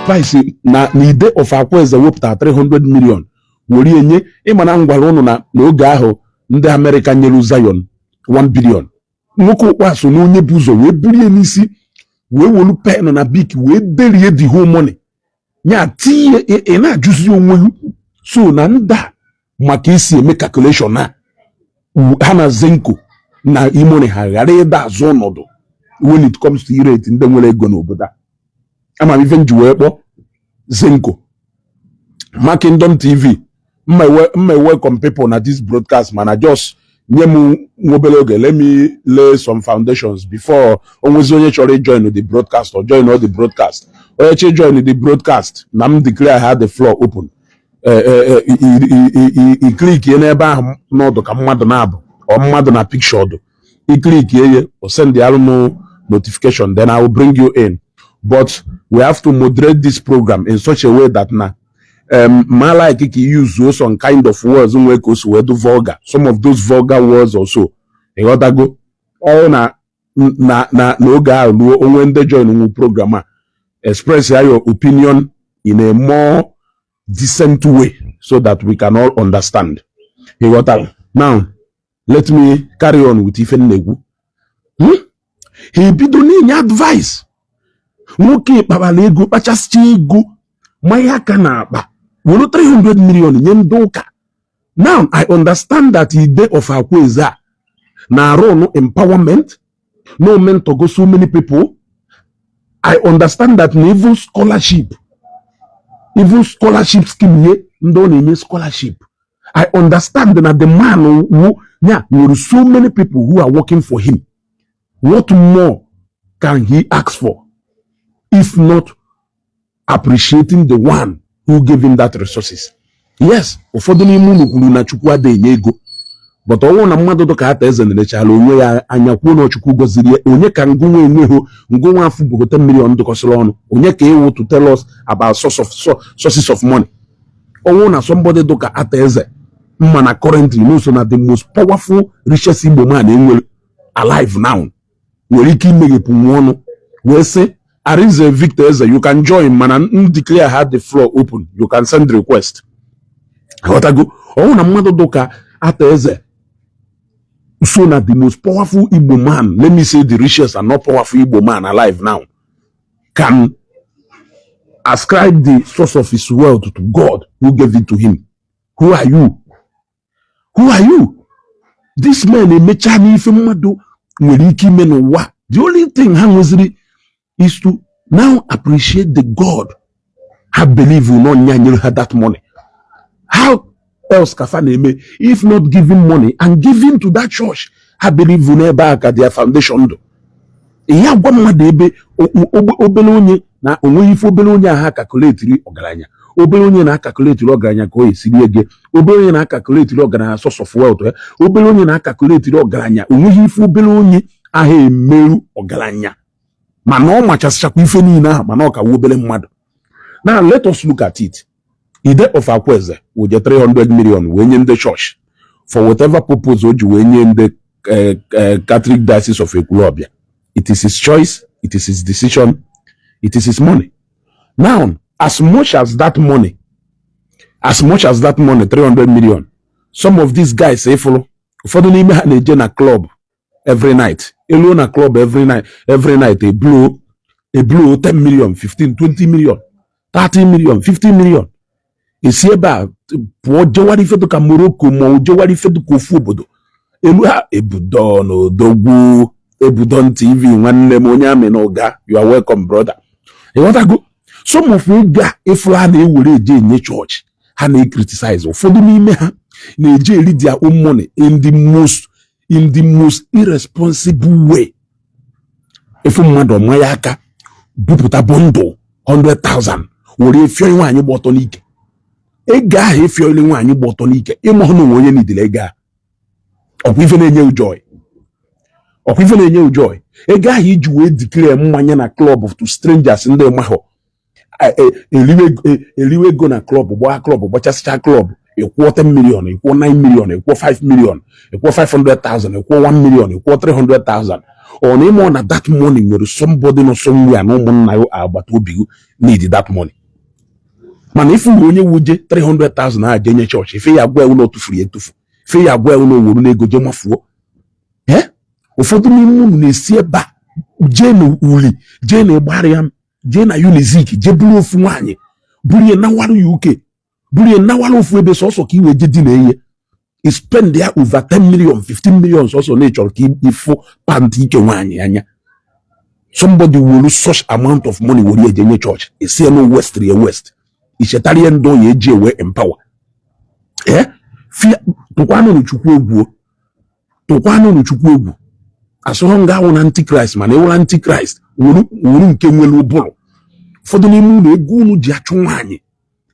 Spice na Ide of Akwaeze wepụtara 300 million were enye. Ịma na m gwara ụnụ na n'oge ahụ ndị Amerịka nyere Zion 1 billion, nwoke ụkpa so na onye bụ ụzọ wee burie n'isi, wee welu pen na Bic wee derie the whole money ya tinye. Ị na-ajụzi onwe gị, so na ndị a maka esi eme calculation a ha na Zenko na E-Money, ha ghara ịda azụ ọnọdụ when it comes to irate ndị nwere ego n'obodo a. Ama m ife m ji wee kpọọ Zenko ma Kingdom TV. Mma welcome people na this broadcast, mana just nye m nwa obere oge. Let me lay some foundations before onwezi onye chọrọ join the broadcast or join all the broadcast. Onye chọ join the broadcast na m declare ha the floor open. I clickie n'ebe ahụ n'ọdụ ka mmadụ na-abụ ọ mmadụ na picture dụ. I clickie ye, o send alụ m notification, then I will bring you in. But we have to moderate this program in such a way that na ma like ka you use some kind of words nwee ka o si wee do vulgar, some of those vulgar words also. Ịghọtago? Ọ na n'oge ahụ ruo, onwe ndị join nwu program a, express your opinion in a more decent way so that we can all understand. Ịghọtara? Now let me carry on with ife m na-ekwu. Ha ebido na-enye advice. Nwoke kpabara ego, kpachasịcha ego, manya aka na akpa, were 300 million nye ndị ụka. Now I understand that Ide of Akwaeze a na-arụ ọnụ empowerment no mentor go so many people. I understand that na even scholarship scheme nye ndị ọ na-enye scholarship. I understand na the man wu ya nwere so many people who are working for him. What more can he ask for if not appreciating the one who gave him that resources? Yes, ụfọdụ n'ime unu kwuru na Chukwu adịghị enye ego, but ọnwụ na mmadụ dị ka ata eze nelechala onwe ya anya kwuo na Chukwu gọziri ya. Onye ka ngụnwa enweghị ngụnwa afụ bụ 10 million dụkọsịrị ọnụ? Onye ka ịwụ to tell us about sources of money? Ọnwụ na somebody dị ka ata eze mma na currently no so na the most powerful richest Igbo man enwere alive now nwere ike imeghepụ nwa ọnụ wee sị Arinze Victor Eze, you can join, mana m declare ha the floor open, you can send request. Ghọtago? Ọnwụ na mmadụ dị ka ata eze so na the most powerful Igbo man, let me say the richest and not powerful Igbo man alive now, can ascribe the source of his wealth to God who gave it to him, who are you? Who are you? This man emecha n'ife mmadụ nwere ike ime n'ụwa. The only thing ha nweziri is to now appreciate the God ha believe na nya nyere ha that money. How else ka fa na-eme if not giving money and giving to that church ha believe n'ebe a ka their foundation dụ? Ihe agwa mmadụ ebe obere onye na onweghị ife obere onye ahụ acalculateri ọgaranya, obere onye na-acalculateri ọgaranya ka o esiri ego, obere onye na-acalculateri ọgaranya source of wealth ya, obere onye na-acalculateri ọgaranya, onweghị ife obere onye ahụ emerụ ọgaranya, mana ọ machasịchakwa ife niile ahụ, mana ọ ka wu obere mmadụ. Now let us look at it. Ide of Akwaeze wuje 300 million wee nye ndị church for whatever purpose o ji wee nye ndị Catholic Diocese of Ekwulobia. It is his choice, it is his decision, it is his money. Now, as much as that money, as much as that money, 300 million, some of these guys ịfụrụ, ụfọdụ n'ime ha na-eje na club every night, eluo na club every night, every night eblow 10 million, 15, 20 million, 30 million, 50 million. Esi ebe a pụọ jewara ife dịka Morocco ma ọ jewara ife dịka ofu obodo elu ha. Ebudon odogwu, Ebudon TV, nwanne m onye amị na ụga, you are welcome, brother. Ịghọtago? Some of ego a ịfụrụ a na-ewere eje enye chọọchị ha na-ecriticize, ụfọdụ n'ime ha na-eje eri their own money in the most irresponsible way. Efu mmadụ ọma ya aka bupụta bundle 100,000 were efio nwaanyị gba ọtọ n'ike. Ego ahụ efioile nwaanyị gba ọtọ n'ike, ịma hụ na onwe onye nidile ego a. Ọkwa ife na-enye joy, ọkwa ife na-enye joy, ego ahụ iji wee declare mmanya na club to strangers ndị mahụ, eriwe ego na club, gbaa club, gbachasịcha club, Ịkwụọ 10 million, ịkwụọ 9 million, ịkwụọ 5 million, ịkwụọ 500,000, ịkwụọ 1 million, ịkwụọ 300,000. Ọ na ịmụ na that money nwere somebody nọ somewhere na ụmụnna ya, agbata obi gị need that money. Mana ifu na onye wuje 300,000 a je nye chọọchị, ife ya agwa ewu na o tufuru ya etufu, ife ya agwa ewu na oworu n'ego je mafuo. Ee, ụfọdụ n'ime unu na-esi ebe a jee na Uli, jee na Ịgbarịa, jee na Unizik, jee buru ofu nwaanyị, buru ya nawara UK, buru ya nawara ofu ebe, sọsọ ka i wee je di na eye. I spend ya over 10 million, 15 million, sọsọ na ị chọrọ ka ịfụ pant ike nwaanyị anya. Somebody were such amount of money were eje nye chọọchị, esi ya no waste ya waste. Ichetara ihe ndị oyi eji ewe empower. Ee, tụkwanụ Chukwu egwu, tụkwanụ Chukwu egwu. Asụghọ nga awụ na antichrist, mana ịwụrụ antichrist wuru nke nwere ụbụrụ. Ụfọdụ n'ime unu, ego unu ji achụ nwaanyị,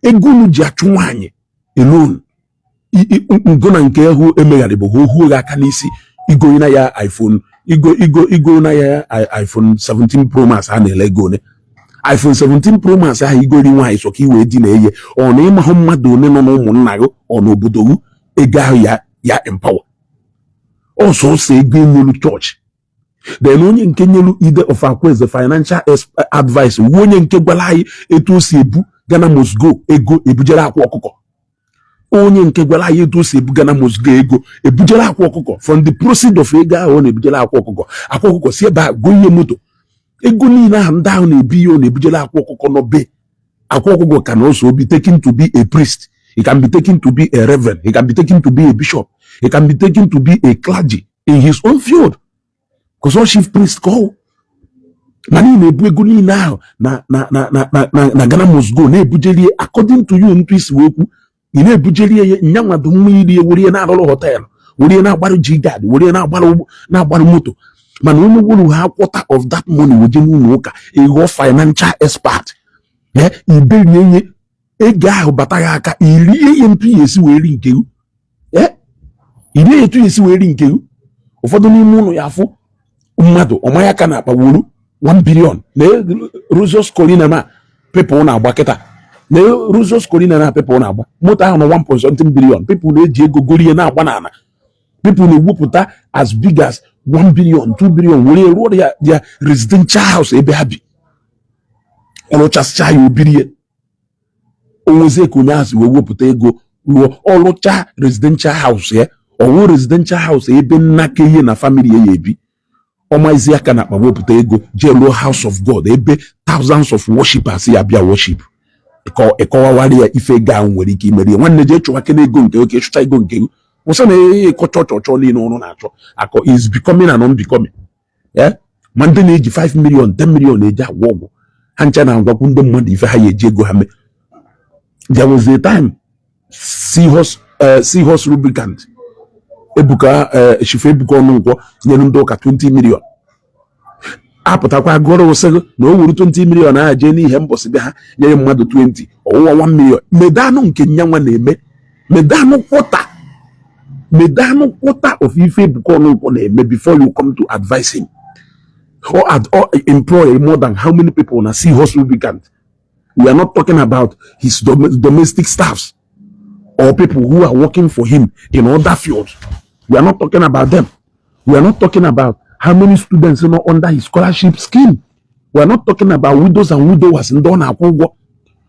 ego unu ji achụ nwaanyị alone, ngo na nke hụ emegharị bụ ha ohuo gị aka n'isi. Igo na ya iPhone, igo igo igo na ya iPhone 17 Pro Max a na-ele ego one. iPhone 17 Pro Max ahụ igori nwaanyị sọ ka i wee di na eye, ọ na ịmahụ mmadụ one nọ n'ụmụnna gị, ọ n'obodo gị, ego ahụ ya ya empower ọsọsọ ego enyelu chọọchị. Then onye nke nyelu Ide of Akweze financial advice wu onye nke gwara anyị etu o si ebu Ghana Must Go ego ebujere Akwa Ọkụkọ. Onye nke gwara anyị etu o si ebu Ghana Must Go ego ebujere Akwa Ọkụkọ, from the proceed of ego ahụ ọ na-ebujere Akwa Ọkụkọ, Akwa Ọkụkọ si ebe a go ihe moto. Ego niile ahụ ndị ahụ na-ebi ihe ọ na-ebujere Akwa Ọkụkọ nọ be Akwa Ọkụkọ can also be taken to be a priest. He can be taken to be a reverend. He can be taken to be a bishop. He can be taken to be a clergy in his own field, because all chief priest ka ọ mana ị na-ebu ego niile ahụ na Ghana Must Go na-ebujerie. According to you, ntụ isi wee kwu, ị na-ebujerie ya nyanwado mmiri were na-arụrụ hotel, were na-agbarụ jigad, were na-agbarụ moto. Mana onye wuru ha quarter of that money weje n'ụlọ ụka, ịghọ financial expert, iberie ihe ego ahụ bata ya aka, irie ihe ntụ ya esi wee ri nke gị, irie ya etu ya esi wee ri nke gị. Ụfọdụ n'ime ụlọ ya afụ mmadụ ọmanya aka na-akpa wuru 1 billion na Rosos Colina na people na-agba kịta, na Rosos Colina na people na-agba moto ahụ na 1 something billion. People na-eji ego gorie na-agba n'ala. People na-ewepụta as big as 1 billion, 2 billion were rụọ ya residential house ebe ha bi, ọrụchasịcha ya, obirie onwezie ka onye ahụ si wee wepụta ego rụọ ọlụcha residential house ya. Ọwụ residential house ebe nnaka ihe na family ya ebi. Ọmazi aka na akpa wepụta ego jee lụọ house of God ebe thousands of worshipers ya bịa worship. Ịkọwawara ya ife ego ahụ nwere ike imeri ya. Nwanne, jee chụwa kene ego nke oke, chụcha ego nke gị, kwụsị na ịkọ chọọ niile ụnụ na-achọ akọ is becoming and unbecoming. Ma ndị na-eji 5 million, 10 million eji agwọ ọgwụ ha ncha na-agwakwu ndị mmadụ ife ha ya eji ego ha mee. There was a time Seahorse Lubricant, Ebuka, Chief Ebuka Ọnụnkwọ nyere ndị ụka 20 million. Apụtakwa gụrụ ụsịgụ na o wuru 20 million ahụ jee n'ihe mbọsị bịa ha nyere mmadụ 20 ọwụwa 1 million. Medanụ nke nyanwa na-eme, medanụ quarter, medanụ quarter of ife Ebuka Ọnụnkwọ na-eme before you come to advise him or employ more than how many people na Seahorse Lubricant. We are not talking about his domestic staffs or people who are working for him in other fields. We are not talking about them. We are not talking about how many students are under his scholarship scheme. We are not talking about widows and widowers ndị ọ na-akwụ ụgwọ.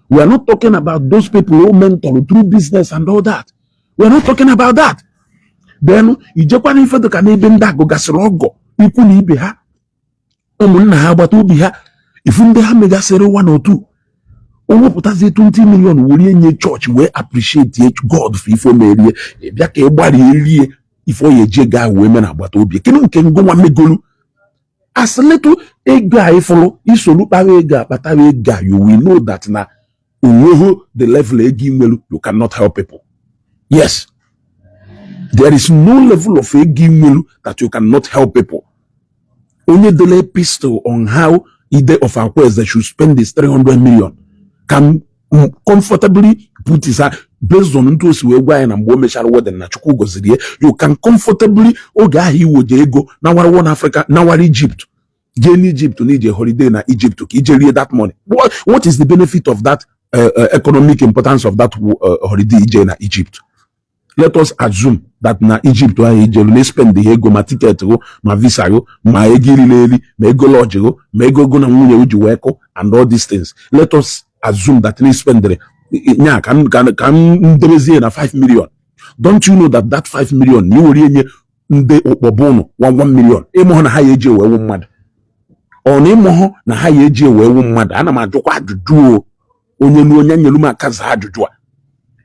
We are not talking about those people who mentor through business and all that. We are not talking about that. Then ijekwana ife dịka n'ebe ndị agụ gasịrị ọgọ, ikwu na ibe ha, ụmụnna ha, agbata obi ha, ifu ndị ha megasịrị one or two. O wepụtazie 20 million were nye chọọchị wee appreciate God for ife o merie. Bịa ka ị gbarie rie ife ọ ya eji ego ahụ wee mee na agbata obi. Kedu nke ngụnwa megolu as little ego a ịfụrụ isolu kpara ego a kpatara ego a? You will know that na onweghị the level ego inwelu you cannot help people. Yes, there is no level of ego inwelu that you cannot help people. Onye dele epistle on how Ide of Akweze should spend his 300 million can comfortably put his hand based on ntu o si wee gwa anyị na mgbe o mechara wedding na Chukwu gọziri ya. You can comfortably, oge ahụ iwoje ego nawara one Africa, nawara Egypt, jee n'Egypt na ije holiday na Egypt ka ije rie that money. What is the benefit of that? Economic importance of that holiday ije na Egypt, let us assume that na Egypt ahụ ijelu na spend ihe ego, ma ticket go, ma visa go, ma ego iriri eri, ma ego lodge go, ma ego go na nwunye ji wee kụ and all these things. Let us assume that na spendere nya ka m debezie na 5 million. Don't you know that that 5 million na iwere enye ndị ụkpọbụ ụnụ 1 million, ịmụhụ na ha ya eji wee wụ mmadụ? Ọ na ịmụhụ na ha ya eji wee wụ mmadụ? Ana m ajụkwa ajụjụ o. Onye nu onye nyelu m aka zaa ajụjụ a.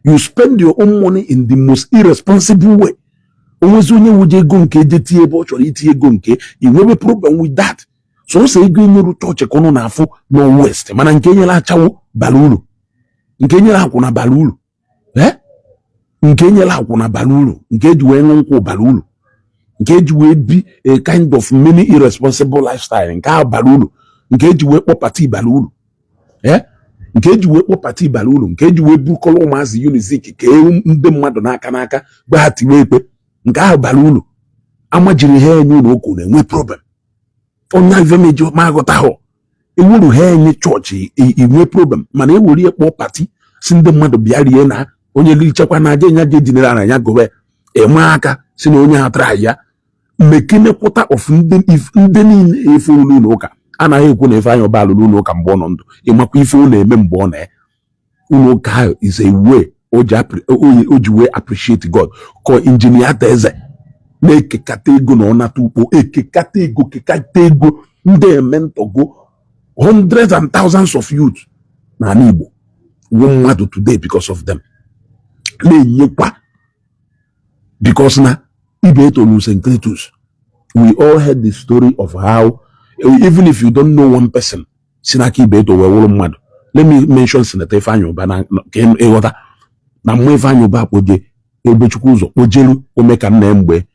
You spend your own money in the most irresponsible way. Onwezi onye wuje ego nke eje tinye ebe ọ chọrọ itinye ego nke i nwebe problem with that. Sọsọ ego enyeru chọọchị ka ụnụ na-afụ no waste, mana nke enyere achawo bara uru, nke enyere akwụna bara uru, eh? Nke enyere akwụna bara uru, nke eji wee ṅụ nkwụ bara uru, nke eji wee bi a kind of many irresponsible lifestyle, nke ahụ bara uru, nke eji wee kpọ party bara uru, eh? Nke eji wee kpọ party bara uru, nke eji wee bukọrọ ụmụazị Unizik kee ndị mmadụ n'aka n'aka gwa ha tiwe ekpe, nke ahụ bara uru. Amajiri ha enye ụlọ ụka na-enwe problem. Onye ivemeji ma aghọtaghọ ewuru ha enye chọọchị inwe problem, mana ewere ya kpọọ party si ndị mmadụ bịa rie na onye lichekwa na aja nya je dinere ara ya gowe eme aka si na onye ha tara ya mekene kwụta of ndị niile efe ụlọ ụka anaghị ekwu na Ifeanyị Ụba alụrụ ụlọ ụka mgbe ọ nọ ndụ. Ịmakwa ife ọ na-eme mgbe ọ na ụlọ ụka ahụ is a way o ji wee appreciate God. Ka injinia ata eze na-ekekata ego na ọnata ukpo ekekata ego, kekata ego ndị eme ntọgo hundreds and thousands of youth n'ala Igbo wụ mmadụ today because of them na-enyekwa, because na Ibeto St. Cletus, we all heard the story of how, even if you don't know one person si n'aka Ibeto wee wụrụ mmadụ, let me mention Senator Ifeanyi Ụba na ka ịghọta na mma Ifeanyi Ụba kpoje Ebechukwu ụzọ kpojelu ome ka nna ya mgbe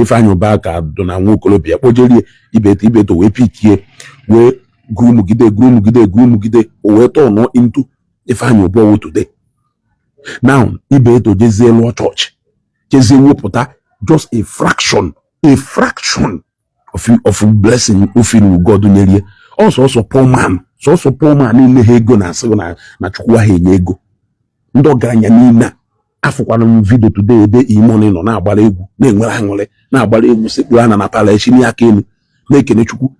Ifeanyi Ụba ka dụ na nwa okorobịa kpojerie Ibeto. Ibeto wee pikie wee gurumugide gurumugide gurumugide, o wee turnụọ into Ifeanyi Ụba owu today. Now Ibeto jezie lụọ chọọchị, jezie wepụta just a fraction of blessing ofin God nyerie. Ọsọsọ poor man, sọsọ poor man niile ha ego na-asị na Chukwu ahụ enye ego. Ndị ọgaranya niile a afụkwana m video today ebe E-Money nọ na-agbara egwu, na-enwere aṅụrị, na-agbara egwu, sekpuru ana na pala echi aka elu na-ekene Chukwu.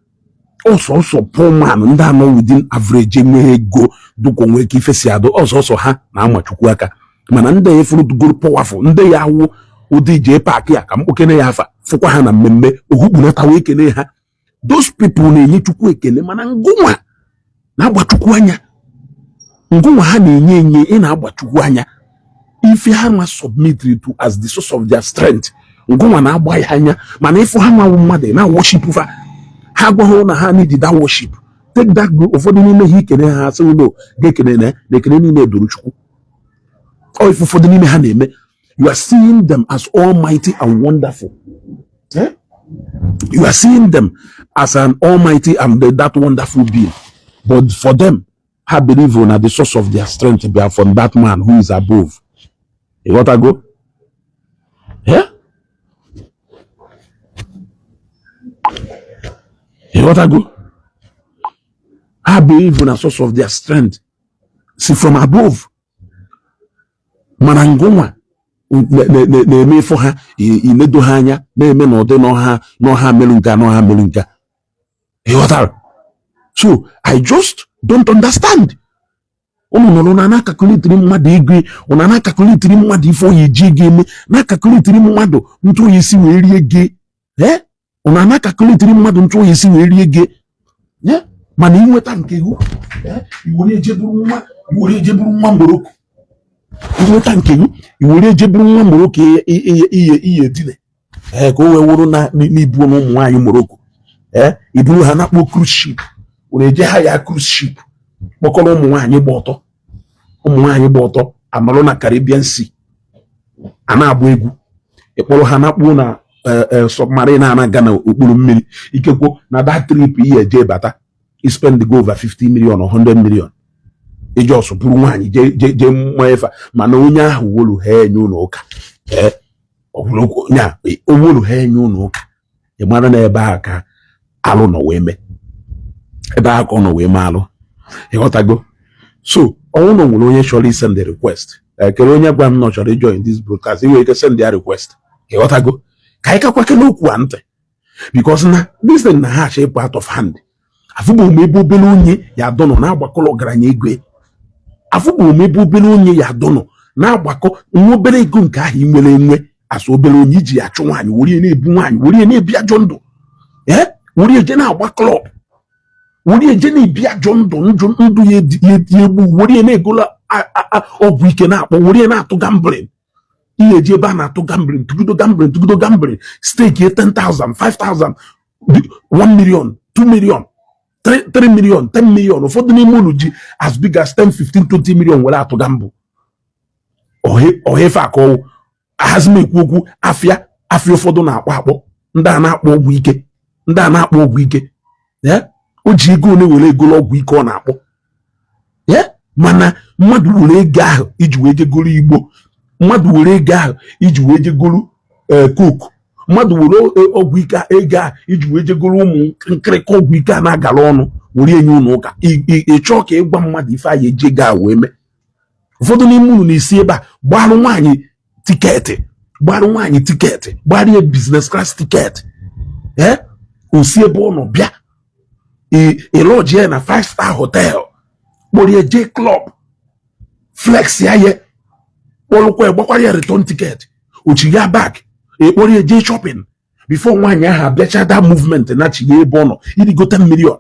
Ọsọsọ poor man, ndị anọ within average, enweghị ego dụkwa onwe ka ife si adụ, ọsọsọ ha na-ama Chukwu aka. Mana ndị efuru dugoro powerful, ndị ya awụ ụdị jee paakị a ka mkpokene ya afa fụkwa ha na mmemme ohukpunata wee kene ha. Those people na-enye Chukwu ekene, mana ngụnwa na-agba Chukwu anya. Ngụnwa ha na-enye enye, ị na-agba Chukwu anya. Ife ha nwa submit to as the source of their strength, ngụnwa na-agba ya anya. Mana ịfụ ha nwa mmadụ na worship fa, ha gwaghị na ha need that worship. Take that go. Ụfọdụ n'ime ha ikene ha asị no ga-ekene na ekene niile doro Chukwu. Ọ ife ụfọdụ n'ime ha na-eme, you are seeing them as almighty and wonderful, eh? You are seeing them as an almighty and that wonderful being, but for them, ha believe na the source of their strength be from that man who is above. You got to go, yeah? You got to go. Ha believe na source of their strength si from above, mana ngụnwa na-eme ịfụ ha inedo ha anya na-eme n'ụdị n'ọha n'ọha merụ nke a n'ọha merụ nke a. Ịghọtara? So I just don't understand. Unu nọrọ na na-acalculatiri mmadụ ego, unu na-acalculatiri mmadụ ife oyi ji ego eme, na-acalculatiri mmadụ ntụ oyi si wee rie gị, ee, unu na-acalculatiri mmadụ ntụ oyi si wee rie gị. Mana inweta nke gị, iwere ejeburu nwa, iwere ejeburu nwa mgboroko. Inweta nke gị, iwere ejeburu nwa mgboroko iye iye dine, ee, ka o wee wụrụ na n'ibu na ụmụ nwaanyị Morocco, ee, iburu ha na-akpọ cruise ship, were eje ha ya cruise ship, kpọkọrọ ụmụ nwaanyị gba ọtọ, ụmụ nwaanyị gba ọtọ anọrọ na Caribbean Sea a na-agba egwu, ịkpọrọ ha na-akpụ na submarine a na-aga n'okpuru mmiri. Ikekwo na that trip ihe eje bata, spend go over 50 million or 100 million iji ọsọ bụrụ nwaanyị jee jee jee mma efa. Mana onye ahụ wolu ha enye ụlọ ụka, ee, nya owolu ha enye ụlọ ụka, ị mara na ebe a ka alụ nọ wee mee, ebe a ka ọ nọ wee mee alụ. Ịghọtago? So ọnwụ na nwere onye chọrọ isend the request, ekele onye gwa m na ọ chọrọ ijoin this broadcast, ị nwere ike send ya request. Ịghọtago? Ka anyị kakwakele okwu a ntị, because na this thing na ha achọ ịpụ out of hand. Afụbụ m ebe obere onye ya adọnọ na-agbakọrọ ọgaranya ego. Afụbụ m ebe obere onye ya adọnọ na-agbakọ nwa obere ego nke ahụ ị nwere enwe asụ obere onye iji ya achụ nwaanyị, were na-ebu nwaanyị, were na-ebi ajọ ndụ, ee, were eje na-agba club, were eje na-ebi ajọ ndụ, ndụ ndụ ya egbu, were na-egolo ọgwụ ike na-akpọ, were na-atụ gambling. Ihe eji ebe a na-atụ gambling, tụgido gambling, tụgido gambling, stake 10,000, 5,000, 1 million, 2 million, 3 million, 10 million. Ụfọdụ n'ime unu ji as big as 10, 15, 20 million were atụ gamble. Ọhefe akọwụ ahazi m ekwu okwu afịa afịa. Ụfọdụ na-akpọ akpọ ndị a na-akpọ ọgwụ ike, ndị a na-akpọ ọgwụ ike. O ji ego one were egolo ọgwụ ike ọ na-akpọ. Mana mmadụ were ego ahụ iji wee jegoro igbo, mmadụ were ego ahụ iji wee jegoro coke, mmadụ were ọgwụ ike, ego ahụ iji wee jegoro ụmụ nkịrịka ọgwụ ike a na-agala ọnụ were enye ụlọ ụka. Ị chọọ ka ịgwa mmadụ ife anyị eji ego ahụ wee mee. Ụfọdụ n'ime unu na-esi ebe a gbarụ nwaanyị ticket, gbarụ nwaanyị ticket, gbara ya business class ticket. Ee, o si ebe ọ nọ bịa, ịlọji ya na five star hotel, kpọrọ ya jee club, flex ya, ye kpọrọkwa ya, gbakwara ya return ticket, ochiga back, ekpọrọ ya jee shopping. Before nwaanyị ahụ abịacha that movement na chiga ebe ọ nọ, irigo 10 million.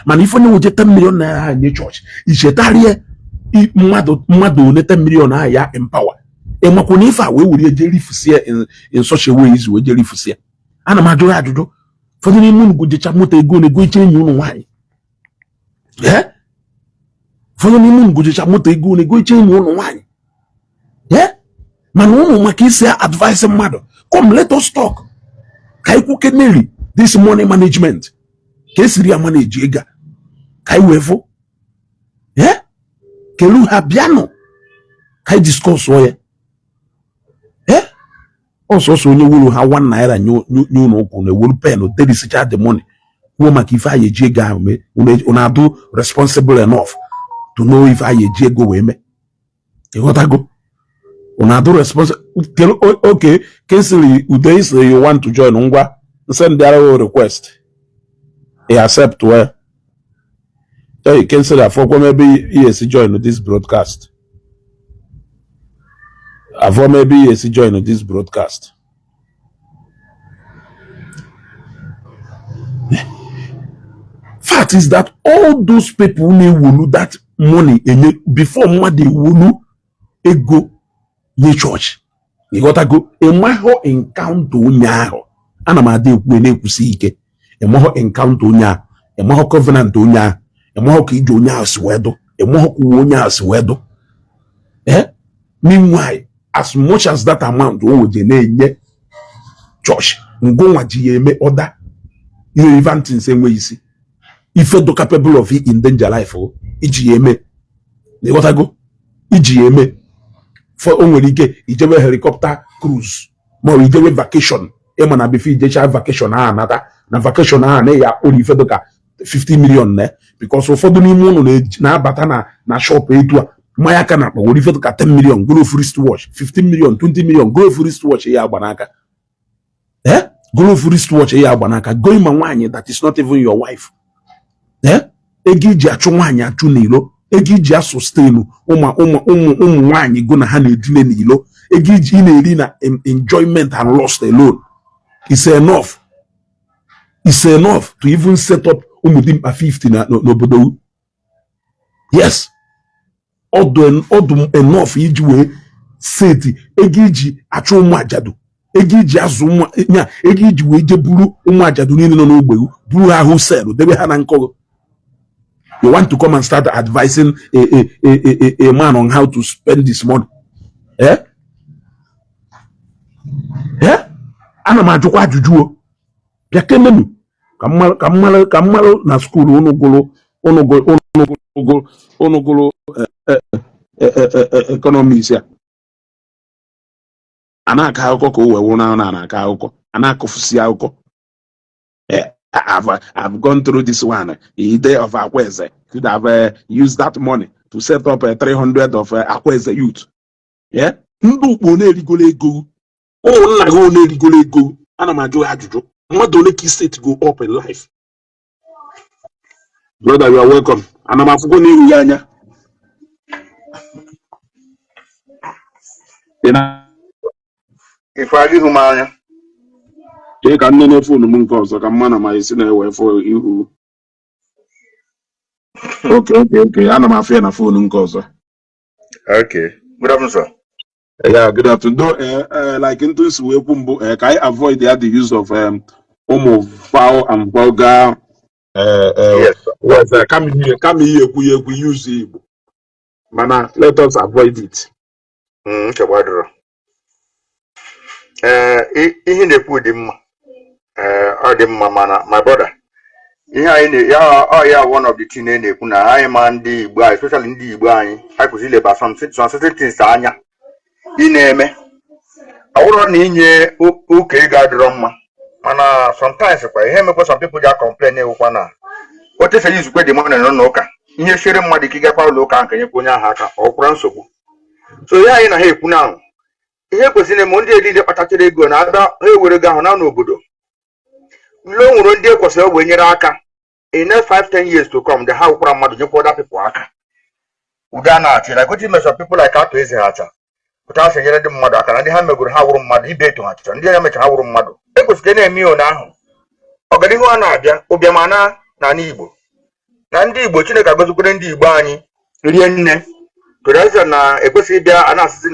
Mana ife onye nweje 10 million naira ahụ nye chọọchị, ichetarie mmadụ one 10 million ahụ ya empower. Ịmakwa na ife a wee were jee rifusie in such a way izi wee jee rifusie. Ana m ajụ ya ajụjụ. Ụfọdụ n'ime unu gojecha moto ego na ego iche enyi unu nwaanyị. Ee, ụfọdụ n'ime unu gojecha moto ego na ego iche enyi unu nwaanyị. Ee, mana unu maka isi advice mmadụ, come, let us talk, ka anyị kwuke meri this money management, ka esiri ya manage ego a, ka anyị wee fụ. Ee, kelu ha bịanụ ka anyị discuss ya. Ee, ọsọsọ onye wuru ha ₦1 nye unu ụkwụ na-ewuru pen derisicha the money, kwuo maka ife anyị eji ego ahụ mee. Unu adụ responsible enough to know ife anyị eji ego wee mee? Ịghọtago? Unu adụ responsible? Okay, Kingsley Ude is you want to join. Ngwa, send their request, I accept. Well, hey, Kingsley, afọkwa m ebe ị esi join this broadcast. Afọ m ebe ị esi join this broadcast. Fact is that all those people na-ewolu that money enye, before mmadụ ewolu ego nye chọọchị, ịghọtago, ịmahụ encounter onye ahụ. Ana m ada ekwu na-ekwusi ike, ịmahụ encounter onye ahụ, ịmahụ covenant onye ahụ, ịmahụ ka ije onye ahụ si wee dụ, ịmahụ ka uwe onye ahụ si wee dụ. Eh, meanwhile, as much as that amount o weje na-enye chọọchị, ngụnwa ji ya eme ọda irrelevant things enweghị isi, ife do capable of endanger life o iji ya eme. Ịghọtago? Iji ya eme for o nwere ike ijebe helicopter cruise ma ọ bụ ijebe vacation. Ịma na before ijecha vacation ahụ anata na vacation ahụ na ya akpụrụ ife dịka 50 million na, because ụfọdụ n'ime ụnụ na-abata na shop etu a, mmanya aka na akpa, were ife dịka 10 million goro ofu wristwatch, 15 million, 20 million goro ofu wristwatch ya agba n'aka. Eh, goro ofu wristwatch ya agba n'aka, goi ma nwaanyị that is not even your wife. Eh, ego iji achụ nwaanyị achụ n'ilo, ego iji asustain ụmụ ụmụ ụmụ ụmụ nwaanyị go na ha na-edine n'ilo, ego iji ị na-eri na enjoyment and lust alone is enough, is enough to even set up ụmụ dimkpa 50 na n'obodo. Yes, ọdụ ọdụ enough iji wee seti ego iji achụ ụmụ ajadu, ego iji azụ ụmụ nya, ego iji wee je buru ụmụ ajadu niile nọ n'ogbe, buru ha hụ sel debe ha na nkọgọ. You want to come and start advising a man on how to spend his money? Eh? Eh? Ana m ajụkwa ajụjụ o. Bịa kenenu ka mmalụ, ka mmalụ, ka mmalụ na school unu gụrụ, unu gụrụ, unu gụrụ, unu gụrụ economics ya. A na-akọ akụkọ ka o wee wụrụ na a na-akọ akụkọ, a na-akọfusi akụkọ. I've gone through this one. Ide of Akweze could have used that money to set up a 300 of Akweze youth. Yeah, ndị ukpo na-erigolo ego, ụmụnna gị na-erigolo ego. Ana m ajụ ya ajụjụ, mmadụ ole ka set go up in life? Brother, you are welcome. Ana m afụkwa n'ihu ya anya. Ị na Ife adịghị m anya. Chee ka m nene phone m nke ọzọ ka mma na ma esi na-ewe fo ihu. Okay, ana m afụ ya na phone nke ọzọ. Okay. Good afternoon, sir. Yeah, good afternoon. Though, like ntụ nsi wee kwu mbụ, ka anyị avoid ya the use of ụmụ foul and vulgar words. Kama ihe ekwu ya ekwu, use Igbo. Mana let us avoid it. Nsogbu adịrọ. Ee, ihe na-ekwu dị mma. Ee, ọ dị mma, mana my brother, ihe anyị na ya ọ ya one of the thing na-ekwu na anyị ma ndị Igbo anyị, especially ndị Igbo anyị, anyị kwesịrị ileba some certain things anya ị na-eme. Ọ bụrụ na inye ụka ego adịrọ mma, mana sometimes kwa ihe emekwa some people ji complain ewukwa na otu esi izukwe dị money nọ n'ụka, ihe siere mmadụ ike ịgakwa ụlọ ụka nke nyekwa onye ahụ aka, ọ kwụra nsogbu. So ihe anyị na ha ekwu na ihe kwesịrị eme, ndị niile kpatachara ego na-abịa, ha ewere ego ahụ na n'obodo le o nwere ndị ekwesịrị wee nyere aka in next 5 10 years to come, the ha wụkwara mmadụ nyekwa other people aka, udo a na-achị, like wetin some people like atụ eze ha acha pụta asị nyere ndị mmadụ aka na ndị ha megoro ha wụrụ mmadụ ibe eto ha chọrọ ndị ya mecha ha wụrụ mmadụ. Ekwesịrị na-eme ihe ahụ, ọganihu a na-abịa ụbịam ana n'ala Igbo na ndị Igbo. Chineke agọzikwere ndị Igbo anyị rie nne tụrụazịa na ekwesịghị ịbịa a na-asịzi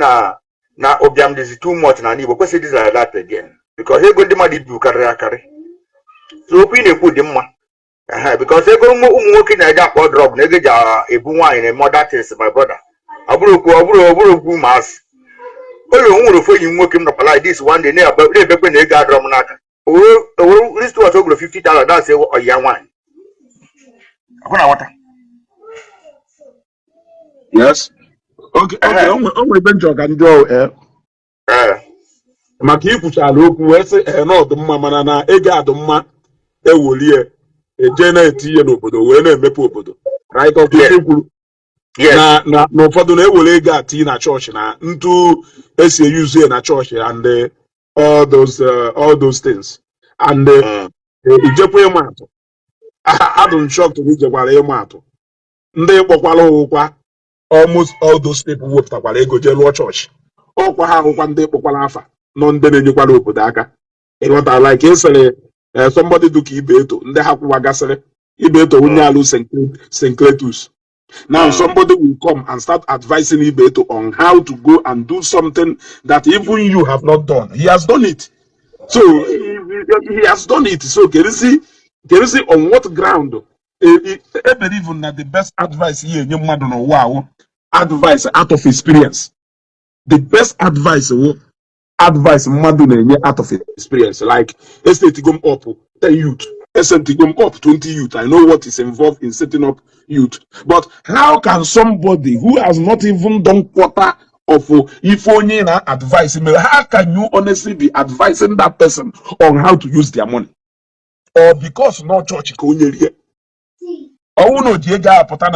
na ụbịam dịzi too much n'ala Igbo. Kwesịrị ịdịzi like that again, because ego ndị mmadụ ibu karịrị akarị. So okwu ị na-ekwu dị mma. Ehe, because ego ụmụ nwoke na-eji akpọ drug na ego eji ebu nwaanyị na-eme other things, my brother. Ọ bụrụ okwu, ọ bụrụ okwu maasị ụlọ. O nwere ofu enyi m nwoke m nọkwa like this one day na-ebekwe na ego adọrọ m n'aka. O were wristwatch o goro 50,000, that's ọyị ya nwaanyị ọkụ na nwata. Yes. Okay. Ehe. O nwere ebe njọ ka njọ. Ee. Maka ikwuchala okwu wee sị na ọ dị mma, mana na ego adị mma ewolie eje na-eti ihe n'obodo wee na-emepe obodo, right? Ọkwa ife kwuru Yes. na ụfọdụ na-ewere ego ati na chọọchị na ntu esi eyuzu ya na chọọchị and all those things and ijekwa ịma atụ. Adụ m shocked na ijekwara ịma atụ ndị kpọkwara ụkwa. Almost all those people wepụtakwara ego jee lụọ chọọchị, ọkwa ha ahụkwa ndị kpọkwara afa nọ, ndị na-enyekwara obodo aka. Ịghọta, like ịsịrị somebody dị ka ibe eto ndị ha kwụwagasịrị ibe eto onye alụ St. Cletus. Now somebody will come and start advising Ibeto on how to go and do something that even you have not done. He has done it. So he has done it. So can you see on what ground? I believe that the best advice here nye mmadụ n'ụwa ahụ, advice out of experience. The best advice wụ advice mmadụ na-enye out of experience. Like esetigo m up 10 youth, esetigo m up 20 youth. I know what is involved in setting up youth. But how can somebody who has not even done quarter of ife onye na advice mere, how can you honestly be advising that person on how to use their money? Or because no church ka onye rie ọnwụ na o ji ego apụta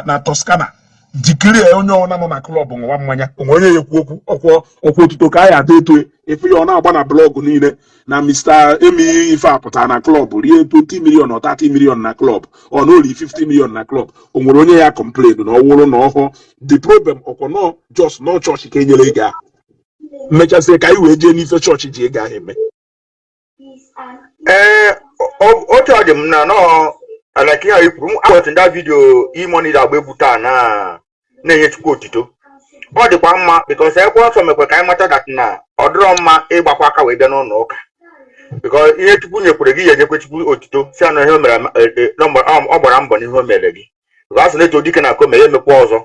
na Toscana jikiri onye ọbụla nọ na club ṅụwa mmanya, onwe onye ya ekwu okwu ọkwọ ọkwa otuto ka a ya ada eto efu ya, ọ na-agba na blog niile na Mr. Emi ife apụta na club rie 20 million or 30 million na club, ọ na ori 50 million na club, o nwere onye ya complain na ọ wụrụ na ọhụ the problem ọkwọ nọ just nọ chọọchị ka enyere ego ahụ mmechasie ka anyị wee jee n'ife chọọchị ji ego ahụ eme. Ee, otu ọ dị m na nọọ like ihe anyị kwuru m awọchị ndị video E-Money agba egwu taa na na-enye Chukwu otito, ọ dịkwa mma, because akwụkwọ nsọ mekwa ka anyị mata that na ọ dịrọ mma ịgbakwa aka wee bịa n'ụlọ ụka, because ihe Chukwu nyekwere gị ya enyekwe Chukwu otito si anụ ihe o mere na ọ gbara mbọ n'ihe o mere gị, because a sị na-eto dike na akọ mere emekwa ọzọ.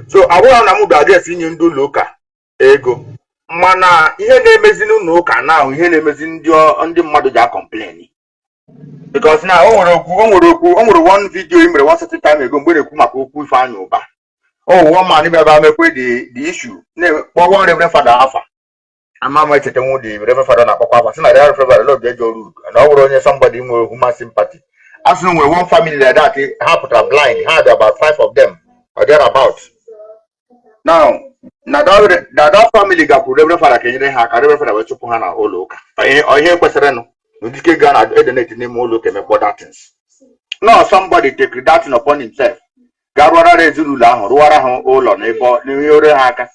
So ọ bụrụ na m bụ against inye ndị ụlọ ụka ego, mana ihe na-emezi n'ụlọ ụka na ihe na-emezi ndị mmadụ ji a-complain, because na o nwere okwu o nwere one video i mere one certain time ago mgbe na-ekwu maka okwu Ifeanyị Ụba. O nwere one man ebe ebe mekwe the issue na-kpọ one reverend father afa. Ama m echeta nwu the Reverend Father na-akpọkwa afa, sị na Reverend Father Lord ejọ rude, na ọ bụrụ onye somebody nwere human sympathy. A sị na nwere one family like that, ha pụtara blind, ha dị about five of them or thereabout. Now na that family gakwuru Reverend Father ka enyere ha aka. Reverend Father wee chụpụ ha na ụlọ ụka. Ihe kwesịrịnụ n'ụdịke ga na edonate n'ime ụlọ ụka emekpọ that things. No, somebody take that thing upon himself, ga rụọra ezinụlọ ahụ, rụwara ha ụlọ n'ebe n'ihe ha aka.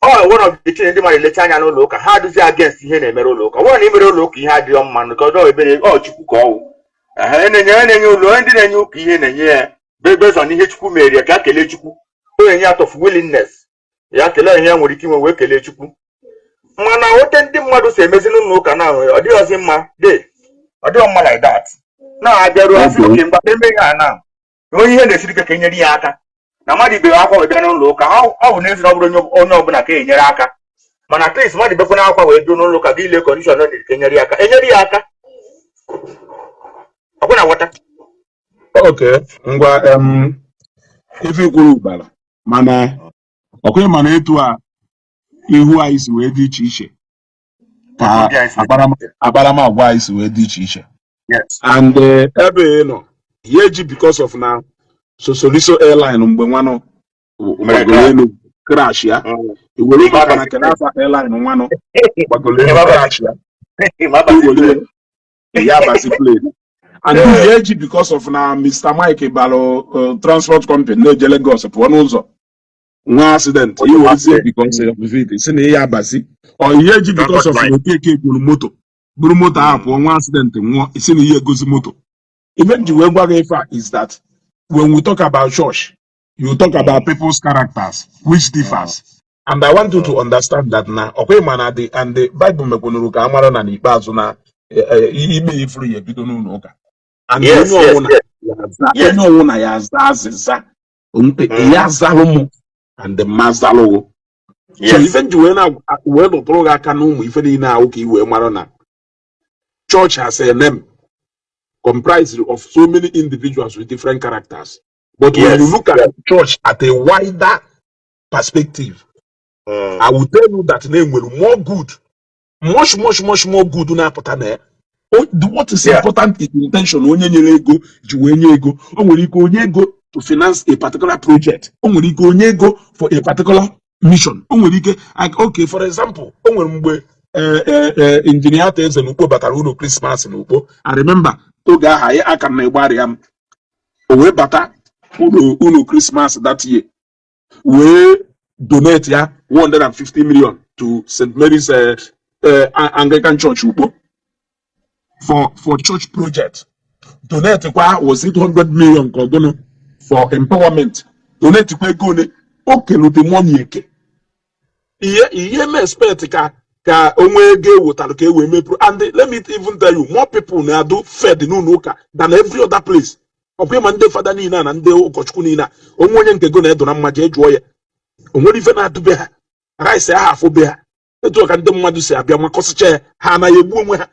Ọ one of the things ndị mmadụ elecha anya n'ụlọ ụka, ha adịzi against ihe na-emere ụlọ ụka. Ọ bụrụ na imere ụlọ ụka ihe adịghị mma, nke ọjọọ ebere ọ Chukwu ka ọwụ. Ehe, na-enye ụlọ, onye ndị na-enye ụka ihe na-enye ya based on ihe Chukwu mere ya, ka a kelee Chukwu. O na-enye out of willingness ya, kelee ihe ya nwere ike inwe wee kelee Chukwu. Mana ote ndị mmadụ si emezi n'ụlọ ụka na ọ dịghịzi mma de, ọ dịghị mma like that. Na-abịaruo asị oke mgba eme ihe a na onye ihe na-esiri ike ka enyere ya aka, na mmadụ ibe akwa wee bịa n'ụlọ ụka. Ọ bụ n'ezie na ọ bụrụ onye ọbụla ka enyere aka, mana at least mmadụ bekwa n'akwa wee duo n'ụlọ ụka gị ile condition ọ ka enyere ya aka, enyere ya aka. Ọkwa na ghọta. Okay, ngwa, ife ikwuru bara, mana ọkwa mana etu a ihu anyị si wee dị iche iche ka Otu ndị anyị si wee akparamagwa anyị si wee dị iche iche. And ebe ị nọ ihe eji because of na Sosoliso airline mgbe nwanụ mere gbagoro crash. Elu crash ya. Iwere maka na Kenafa airline nwanụ gbagoro elu crash ya, iwere ya abazi plane and ihe eji because of na Mr. Mike balụ transport company na-eje Lagos pụọ n'ụzọ nwa accident, iwerezie because of it si na ihe abazi, ọ ihe eji because of na Okeke gburu moto, buru moto ahụ pụọ, nwa accident, nwụọ, isi na ihe egozi moto. Ife m ji wee gwa gị ife a is that when we talk about church, you talk about people's characters which differs, and I want you to understand that na ọkwa ịma na the and the Bible mekwanuru ka a mara na n'ikpeazụ na ikpe ifuru ya ebido n'ụlọ ụka and onye ọwụna ya aza onye ọwụna ya aza azịza ya azalụ mụ and mma azalụghụ. So ife m ji wee na wee lụtụrụ gị aka n'ụmụ ife niile ahụ ka i wee mara na church has a name comprised of so many individuals with different characters. But when you look at church at a wider perspective, I will tell you that na enwere more good, much, much, much more good na-apụta na ya. What is important is intention onye nyere ego ji wee nye ego. O nwere ike onye ego to finance a particular project, o nwere ike onye ego for a particular mission, o nwere ike like, okay, for example, o nwere mgbe engineer Ata Eze na Ukpo batara ụlọ Christmas na Ukpo. I remember oge ahụ anyị aka m na-egbarịa m, o wee bata ụlọ Christmas that year, wee donate ya 150 million to St. Mary's Anglican Church Ukpo for church project. Donate kwa, was it 100 million ka ọ gụnụ for empowerment? Donate kwa ego ole o kelu the money eke ihe m expect ka o nwee ego ewetara ka e wee mepụrụ. And let me even tell you, more people na-adụ fed n'ụlọ ụka than every other place. Ọkwa ịma ndị fada niile a na ndị ụkọchukwu niile a, onwe onye nke go na-edo na mma, jee jụọ ya, o nwere ife na-adụbe ha rice ahụ afụbe ha. Etu ka ndị mmadụ si abịa makọsịcha ya, ha anaghị egbu onwe ha.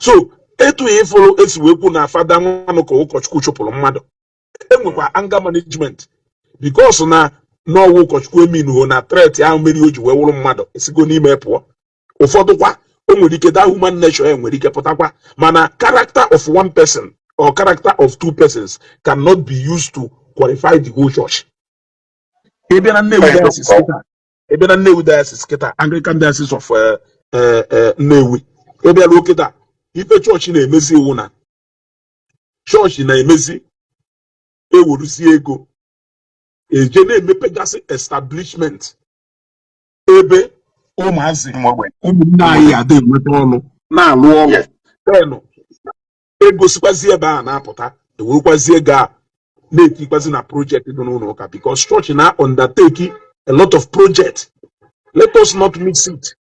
So etu ịfụrụ esi wee kwu na fada nwanụ ka ụkọchukwu chụpụrụ mmadụ, enwekwa anger management, because na n'ọwụ ụkọchukwu eminuho na threat ahụ mere o ji wee wụrụ mmadụ esigo n'ime pụọ. Ụfọdụ kwa o nwere ike that human nature ya nwere ike pụtakwa, mana character of one person or character of two persons cannot be used to qualify the whole church. Ị bịa na Nnewi diocese kịta, ị bịa na Nnewi diocese kịta, Anglican Diocese of Nnewi, ị bịa ruo kịta, ife chọọchị na-emezi iwu na chọọchị na-emezi eweruzie ego eje na-emepegasị establishment ebe ụmụazị Ụmụ ogbenye. ụmụnne anyị ada enweta ọrụ na-alụ ọrụ. Then egosikwazi ebe a na-apụta, ewerekwazi ego a na-etikwazi na project dị n'ụlọ ụka, because church na undertake a lot of project. Let us not mix it.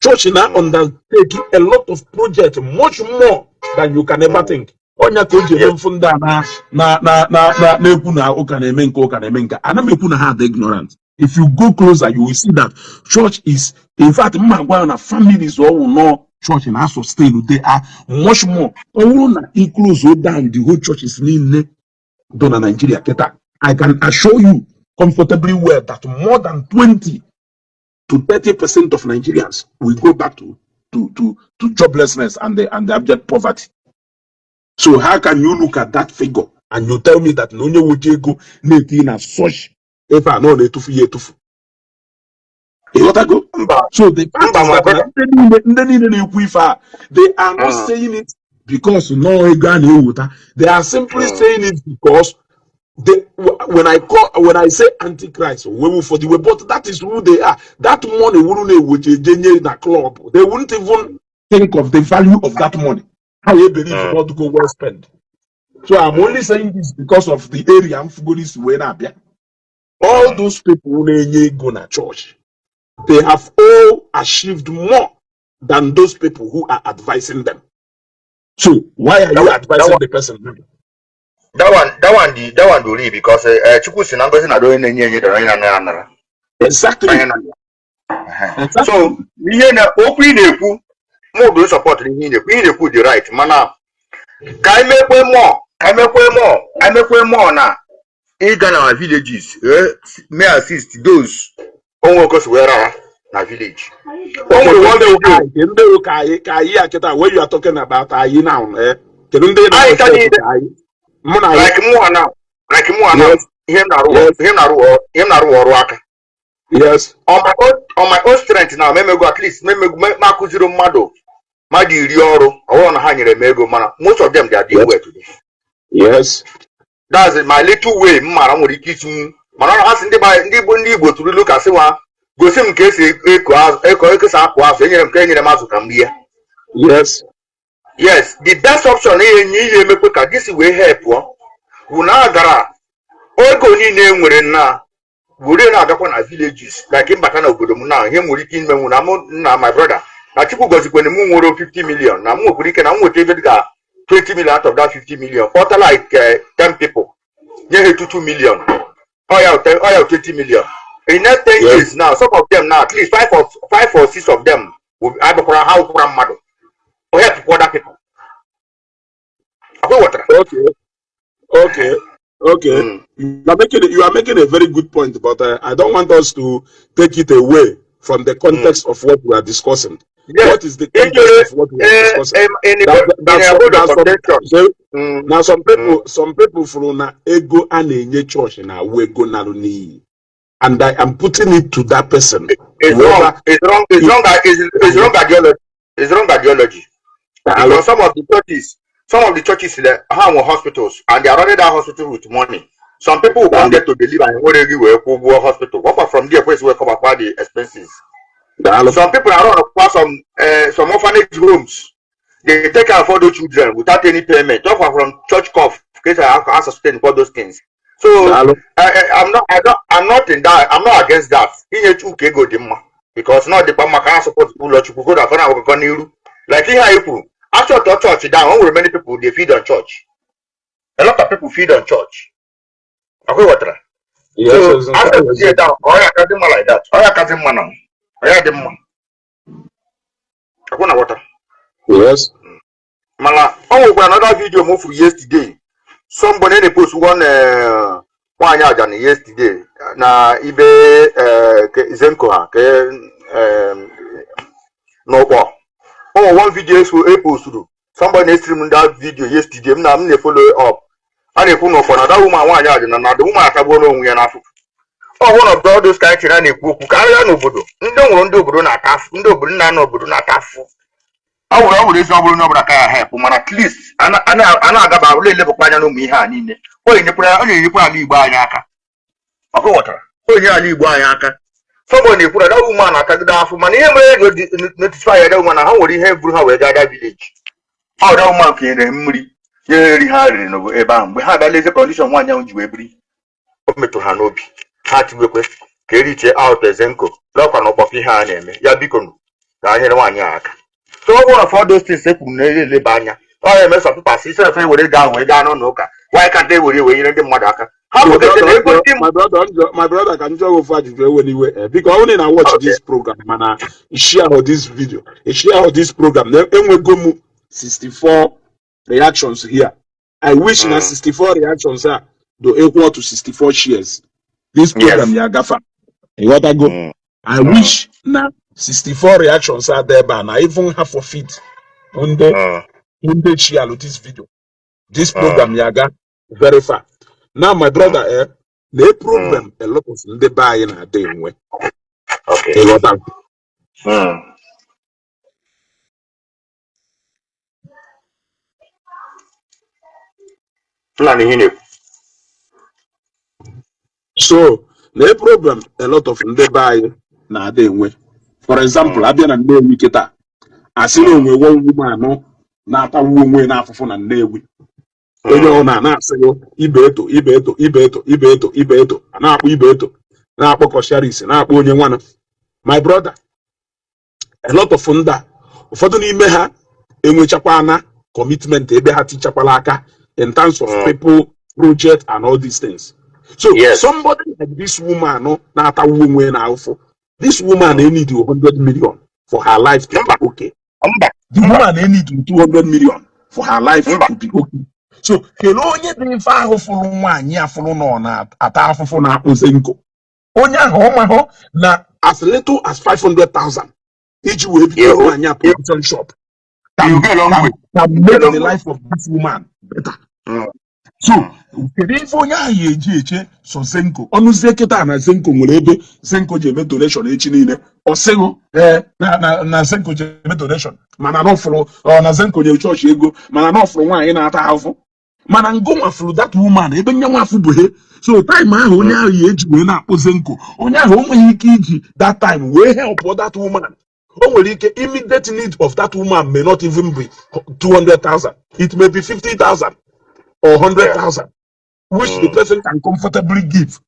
Church na undertake a lot of project, much more than you can ever think. Ọnya ka o ji eme mfụ ndị a na na na na na na-ekwu na ụka na-eme nke, ụka na-eme nke. Ana m ekwu na ha dị ignorant. If you go closer, you will see that church is, in fact, mma gwa ya na families ọwụ nọ church na sustain, they are much more. Ọ bụrụ na i close down the whole churches niile dị na Nigeria kịta, I can assure you comfortably well that more than 20 to 30% of Nigerians will go back to joblessness and the abject poverty. So how can you look at that figure and you tell me that na onye nweje ego na-eti na such ife a na ọ na-etufu ya etufu? Ịghọtago? Mba. So the fact Mba, is my that na brother. ndị niile na-ekwu ife a, they are not saying it because no ego a na-eweta. They are simply saying it because they, when I say antichrist, we will for the way, but that is who they are. That money wouldn't eweje nye na club. They wouldn't even think of the value of that money. How you believe not go well spent. So I'm only saying this because of the area I'm fugori wee na-abịa. All those people na-enye ego na church, they have all achieved more than those people who are advising them. So why are That you one, that advising one, the person? that one do real because Chukwu si na ngozi na onye na-enye enye dara onye na-anara anara. Exactly. Onye na So ihe na okwu ị na-ekwu, mụ do support ihe ị na-ekwu. Ihe ị na-ekwu dị right, mana ka anyị mekwe more, ka anyị mekwe more, anyị mekwe more na ịga na villages, may assist those onwe okosi wee rara na village. O Okay, nwere one ndị ụka video anyị, ndị ụka anyị, ka anyị a kịta, when you are talking about anyị now, eh? Kedu ndị ị anyị ka na-refer to niile ka anyị? Mụ na anyị. Like mụnwa now, like mụnwa now, ihe m na-arụ, ihe m na-arụ, ihe m na-arụ ọrụ aka. On my own strength now, memego at least memego ma akụziri mmadụ 10 ọrụ. Ọ bụrụ na ha nyere m ego, mana most of them, they are doing well today. That's my little way m mara m nwere ike itinwu, mana ha sị ndị Igbo, ndị Igbo tụrụ ilu ka sị nwa gosi m ka esi eko azụ, eko ekesa akụ azụ, enyere m ka enyere m azụ ka m rie. Yes, the best option ihe enye ihe emekwe ka this wee help pụọ bụ na a gara ego niile e nwere na were na-agakwa na villages, like mbata na obodo m na ihe m nwere ike imenwu na mụ na my brother na Chukwu gọzikwene m nwere 50 million, na m nwekwara ike na m nweta ebe dịka 20 million out of that 50 million, kpọta like 10 people, nye ha 2 million, ọ ya 20 million. In next 10 years now, some of them now, at least five or six of them will abịakwara ha wụkwara mmadụ o help other people. Akwa ghọtara? Okay. You are making a very good point, but I don't want us to take it away from the context of what we are discussing. What is the context Ijere of what we are discussing? In That, in that's a some, word of that's some, contention. So, now some people from na ego a na-enye church na awụ ego narụ n'iyi. And I am putting it to that person. It's wrong. Whoever It's wrong. It's wrong. It's wrong ideology. It's wrong ideology. Hello? Because some of the churches they have hospitals and they are running that hospital with money. Some people will come there to deliver and where they will go hospital. What from there place will cover the expenses. Daalụ. Some people are run across some orphanage homes. They take care of all those children without any payment. Just from church coff, case I have to sustain for those things. So Daalụ. I'm not in that. I'm not against that. Inye Chukwu ego dị mma because not dịkwa mma ka ha support ụlọ Chukwu go na akụkọ n'iru. Like ihe anyị kwuru, achọtọ church down. O nwere many people they feed on church. A lot of people feed on church. Akwa ghọtara? Yes, So yes, nke ahụ achọtọ down. Ọ ya kasị mma like that. Ọ ya kasị mma na. Ọ ya dị mma. Akwa na ghọtara? Yes. Mana o nwekwara another video m furu yesterday, somebody na-post one nwaanyị ajani yesterday na ibe zenko ha ke n'ụkpọ. O nwere one video eso eposturu, somebody na-stream that video yesterday, m na m na-follow up. A na-ekwu n'ụkpọ na that woman, nwaanyị ajani, na the woman atagbuo n'onwe ya n'afọ. Ọ one of all those kind thing a na-ekwu okwu ka arịa n'obodo ndị nwụrụ, ndị obodo na-ata afụ, ndị obodo nna n'obodo na-ata afụ. Ọ bụrụ ezi, ọ bụrụ onye ọbụla ka ya help, mana at least a na-agaba ụlọ elebakwa anya n'ụmụ ihe a niile. Ọ na-enyekwara ala Igbo anyị aka. Ọkụ ghọtara, ọ na-enyere ala Igbo anyị aka. Somebody na-ekwu na that woman na-atagide afụ, mana ihe mere ego notify ya, that woman na ha nwere ihe buru ha wee gaa that village. Ọ that woman kenyere mmiri nye nri ha riri n'obodo ebe ahụ. Mgbe ha bịa leze condition nwaanyị ahụ ji wee biri, o metụrụ ha n'obi, ha tiwekwe ka eriche out ezenko lọkwa na ụkpọkọ ihe a na-eme ya. Biko nụ, ka a nyere nwaanyị a aka. So ọ bụrụ for those things e kwuru na eleba anya, ọ ya eme some people asị isi efe were ego ahụ wee gaa n'ụlọ ụka. Why can't they were wee nyere ndị mmadụ aka ha My forget na brother, ego ndị my brother, my brother, ka m jụọ ofu ajụjụ, ewe n'iwe. Biko, ọ bụrụ na ị na-watch this program, mana share this video, share this program, na enwego m 64 reactions here. I wish na 64 reactions a do equal to 64 shares. This program ya agafa. Ịghọtago? Mm. I wish na 64 reactions are there ebe a na even half of it ndị ndị share this video, this program ya ga very far. Now, my brother, na a problem a lot of ndị be anyị na-ada enwe. Ịghọta? Nna, ihe na-ekwu. So na a problem a lot of ndị be anyị na-ada enwe, for example, abịa na Nnewi kịta, asị na onwe one woman na-atawu onwe n'afụfụ na Nnewi. Onye ọ na na-asị gị Ibeto, Ibeto, Ibeto, Ibeto, Ibeto, a na-akpọ Ibeto, na-akpọ Coscharis, na-akpọ onye nwanụ. My brother, a lot of ndị a, ụfọdụ n'ime ha enwechakwana commitment ebe ha tichakwala aka in terms of people, project and all these things. So somebody like this woman na-atawu onwe na afụfụ, this woman need 100 million for her life to be Mba. okay. Mba. The Mba. woman need 200 million for her life Mba. to be okay. So kelee onye dị mfe ahụ fụrụ nwaanyị a fụrụ na ọ na-ata afụfụ na-akpụ Zenko. Onye ahụ ọ mahụ na as little as 500,000 iji wee bido nwaanyị a provision shop You can, go a long can, way. can Go a make long the way. life of this woman better. So kedu ife onye ahụ ya eji eche so Zenko ọnụzie kịta na Zenko nwere ebe Zenko ji eme donation echi niile, ọ sịghụ ee na Zenko ji eme donation, mana na ọfụrụ ọ na Zenko nyere chọọchị ego, mana na ọfụrụ nwaanyị na-ata ahụhụ, mana ngụnwa fụrụ that woman ebe nye nwafụ bụ he. So time ahụ onye ahụ ya eji wee na-akpụ Zenko, onye ahụ o nweghị ike iji that time wee help that woman. O nwere ike immediate need of that woman may not even be 200,000, it may be 50,000 or 100,000, which the person can comfortably give.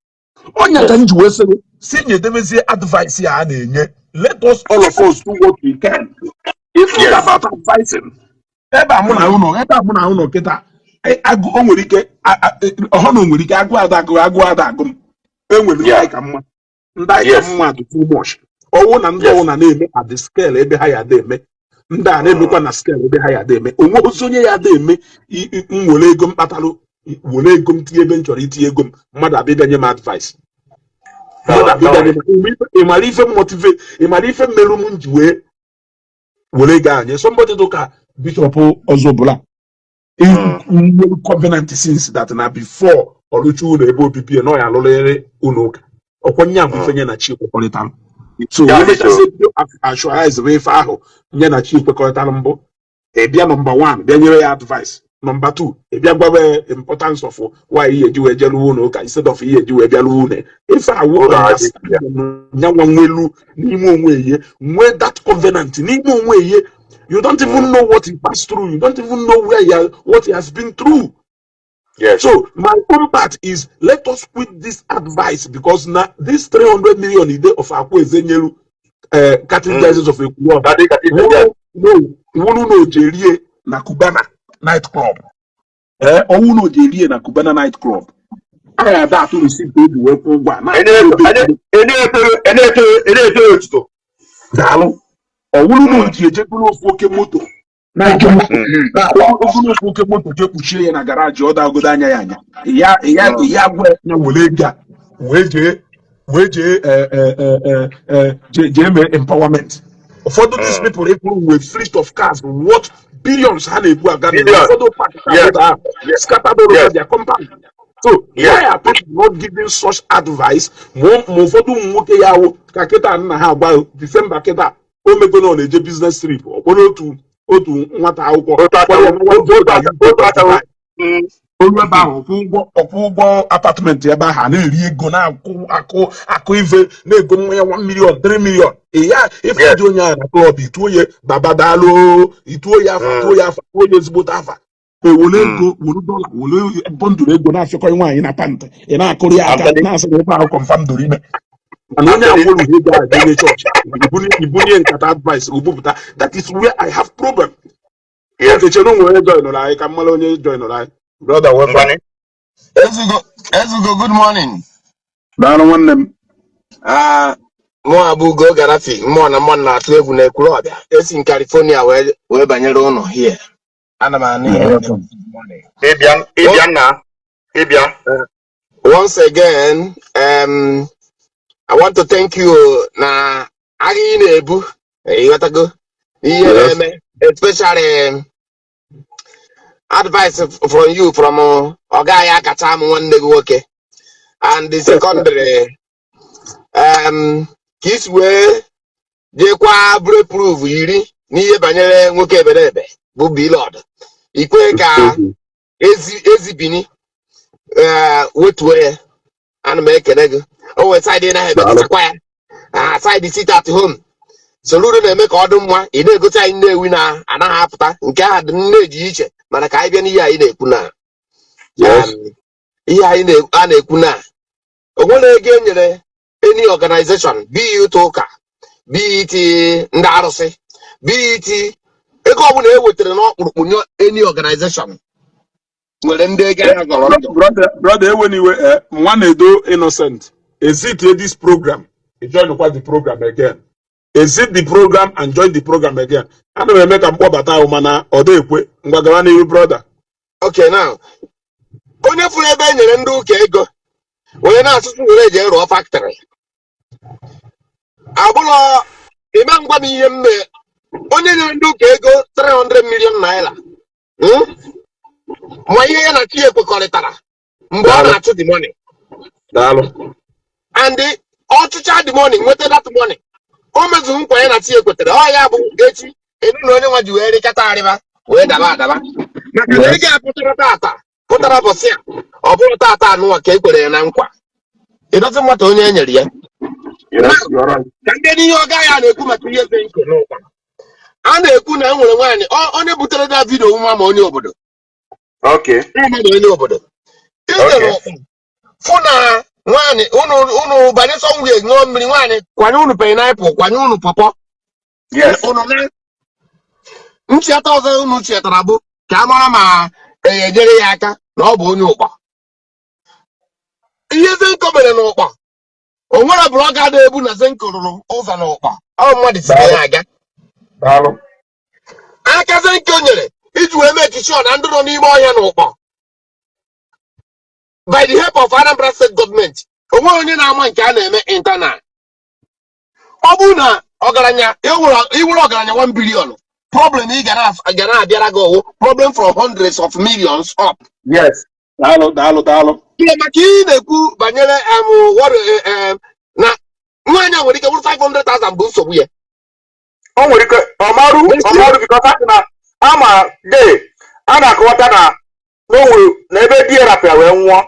Onye ka m ji wee sị gị, si nyedebezie advice ya a na-enye. Let us, all of us, do what we can. If not about advising, ebe a mụ na ụnọ, ebe a mụ na ụnọ kịta, agụ o nwere ike ọhọ na o nwere ike agụ ada agụ, agụ ada agụ m. Enwere ndị anyị ka mma, ndị anyị ka mma dị too much. Ọwụ na ndị ọwụ na na-eme at the scale ebe ha ya ada eme, ndị a na-emekwa na scale ebe ha ya ada eme. Onwe ozi onye ya ada eme m were ego m kpatalụ, were ego m tinye ebe m chọrọ itinye ego m, mmadụ abịa bịa nye m advice, mmadụ abịa bịa nye m. Ị mara ife motivate, ị mara ife mmerụ m ji wee were ego anyị, somebody dị ka Bishop Ọzọbụla nwere covenant since that na before ọrụcha ụlọ ebe obibi ya na ọ ya alụrịrị ụlọ ụka. Ọkwa nye bụ ife nye na chi kwekọrịtara. So Ya wee dị so. mechazie bido actualize bụ ife ahụ nye na chi kwekọrịtara. Mbụ ị bịa number 1, bịa nyere ya advice. Number 2, ị bịa gwawa ya importance of why ihe eji wee jee lụọ ụlọ ụka instead of ihe eji wee bịa lụọ ụlọ ife awụ. Ụlọ adị. Understanding nyanwa nwelu n'ime onwe ihe, nwee that covenant n'ime onwe ihe. You don't even know what he passed through. You don't even know where he has, what he has been through. So my own part is, let us quit this advice, because now this 300 million ide of Akwaeze nyelu Catholic Diocese of Ekwulobia, That is, yes. wuru no wuru na ojerie na Cubana night club, ọwụ na ojerie na Cubana night club, anyị ada atụ receipt obi wee kwụ ụgwọ a na-atụ ebe. Ene-eto otuto. Daalụ. Ọwụrụ na oji ejegoro ofu oke moto na-agba ofu oke moto jee kpuchie ya na garage, ọ dagodo anya ya anya ya ya ya gwa ya were ego a wee jee jee mee empowerment. Ụfọdụ these people ịkwụrụ with fleet of cars worth billions ha na-ebu aga na Billions. ụfọdụ park moto ahụ scattered all over their compound. So why are people not giving such advice? Ma ụfọdụ ụmụ nwoke ya awụ ka kịta nna ha agwa Disemba kịta o mego na ọ na-eje business trip, ọ kpọrọ otu nwata akwụkwọ Otu aka kpọrọ ya na otu aka otu aka. Olu ebe ahụ ọkwụ ụgwọ apartment ebe ahụ, a na-eri ego, na-akụ akụ akụ ife, na-ego mmanya 1 million, 3 million. Ya ife dị onye ahụ na club, ituo ya baba daalụ, ituo ya afa, tuo ya afa, tuo ya ezigbote afa, ewere ego, were dollar, were bundle ego na-afịakọ nwaanyị na pant, ị na-akụrụ ya aka, na-asị na ebe ahụ confirm doro ime. Mana onye agwụrụ ego a ga-enye chọọchị, ibunye nkata advice obupụta. That is where I have problem. Okay, chere, onwe onye joinụrụ anyị, ka m mara onye joinụrụ anyị. Brother, welcome. Ngwani. Ezugo, Ezugo, good morning. Daalụ, nwanne m. Ah, mụ abụ Ugo Garafi, mmụọ na mmụọ na-atụ egwu na Ekwulọbịa. Esi m California wee banyere ụlọ here. Ana m anụ ihe Welcome. this morning. Ịbịa, ịbịa nna. Ịbịa. Once again, I want to thank you na agha ị na-ebu, ịghọtago ihe na-eme, especially advice from you, from ọga ya kacha m, nwanne gị nwoke, and the secondary ka isi wee jekwa bulletproof yiri n'ihe banyere nwoke eberebe bụ Blord ikwe ka ezi ezi bini wetuo ya. Ana m ekele gị. O nwere side ị naghị emetụtakwa ya, ah, side sit at home Soludo na-eme ka ọ dị mma. Ị na-egosi anyị Nnewi na anaghị apụta nke ahụ dị nneji iche, mana ka anyị bịa n'ihe anyị na-ekwu na ihe anyị a na-ekwu na o nwere ego e nyere any organization, be it ụka, be it ndị arụsị, be it ego ọbụla e wetara n'ọkpụrụkpụ nye any organization nwere ndị ego ahụ gọrọ ndụ. Brother, brother, eweniwe. Nwa na-edo Innocent, exit this program, join kwa the program again. Exit the program and join the program again. Ana m eme ka mkpọbata ahụ, mana ọ dị ekwe. Ngwa, gawa n'ihu, brother. Okay, now, onye fụrụ ebe e nyere ndị ụka ego onye na-asụsụ were eji rụọ factory abụrọ ịma ngwa m ihe mme. Onye nyere ndị ụka ego 300 million naira, Ma ihe ya na chi ekwekọrịtara mgbe ọ Daalụ. na-achụ the money. Daalụ. And ọchụcha the money, nweta that money, o mezuru nkwa ya na chi ekwetara. Ọ ya bụ echi elu na onye nwa ji wee rịkata arịba wee daba adaba, maka na ego a pụtara tata, pụtara bọsị a, ọ bụrụ tata anụnwa ka e kwere ya na nkwa. Ịdọtị mmata onye e nyere ya. Yes, you are right. Ka ndị n'ihe ọga ya na-ekwu maka ihe eze nke n'ụkwa a na-ekwu na e nwere nwaanyị onye butere da video nwa ma onye obodo nwa ma onye obodo ijere ụkpa fụ na nwaanyị unu unu banye somewhere ṅụọ mmiri, nwaanyị kwanye unu pineapple, kwanye unu pọpọ. Unu na nchiata ọzọ unu chiatara bụ ka a mara ma enyere ya aka na ọ bụ onye ụkpa. Ihe Zenko mere n'ụkpa, o nwere blogger na-ebu na Zenko rụrụ ụzọ n'ụkpa, ọ mmadụ si na ya aga. Daalụ. Aka Zenko nyere iji wee make sure na ndị nọ n'ime ọhịa n'ụkpọ, by the help of Anambra State Government, onweghị onye na-ama nke a na-eme internal. Ọ bụrụ na ọgaranya iwere ọgaranya 1 billion, problem ị ga na-abịara gị owu problem from hundreds of millions up. Yes, daalụ, daalụ, daalụ. Ihe maka ihe ị na-ekwu banyere what, na nwaanyị a nwere ike bụrụ 500,000 bụ nsogbu ya. O nwere ike ọmarụ ọmarụ, because a sị na ama de a na-akọwata na o nwere na ebe di ya rapịa wee nwụọ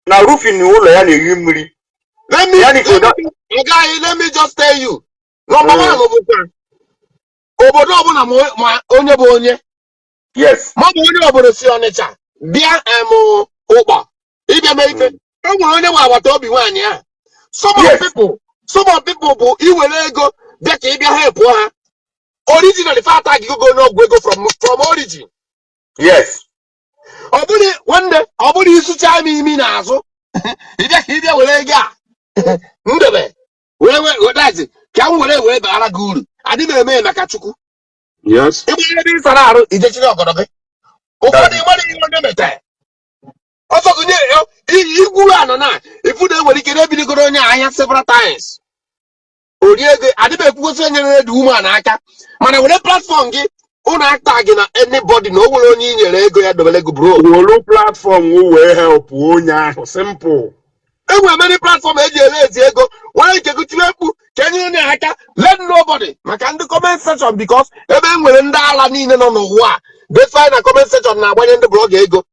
na roofing ụlọ ya na-eyi mmiri. Let me Ya ni let me, guy, let me just tell you. Number one bụkwa obodo ọbụla ma onye bụ onye ma ọ bụ onye obodo si Ọnịcha bịa ụkpọ ịbịa mee ife, e nwere onye nwe agbata obi nwaanyị ahụ. Some of people, some of people bụ iwere ego bịa ka ị bịa help ha. Originally fata gị go n'ọgwụ ego from origin. Ọ bụrụ nwanne, ọ bụrụ isucha m imi n'azụ, ịbịa ka ịbịa were ego a ndebe were were ka m were wee bara gị uru, adị m eme ya maka Chukwu. Ịgbanye ebe ị sara arụ, ijechiri ọgọdọ gị. Ụfọdụ ịmara ihe onye metere ọsọ gụnye igwuru ana na ifu na enwere ike na-ebidogoro onye ahịa several times ori ego. Adị m ekwugosi onye nyere the woman aka, mana were platform gị ụnụ ata gị na anybody na o nwere onye i nyere ego ya dobere gị, bro. Wolu platform wee help onye ahụ, simple. Enwere many platform eji ere ezi ego were nke gị tinye mkpu ka enyere onye aka. Let nobody, maka ndị comment section, because ebe e nwere ndị ala niile nọ n'ụwa a defy na comment section na-agbanye ndị blogger ego.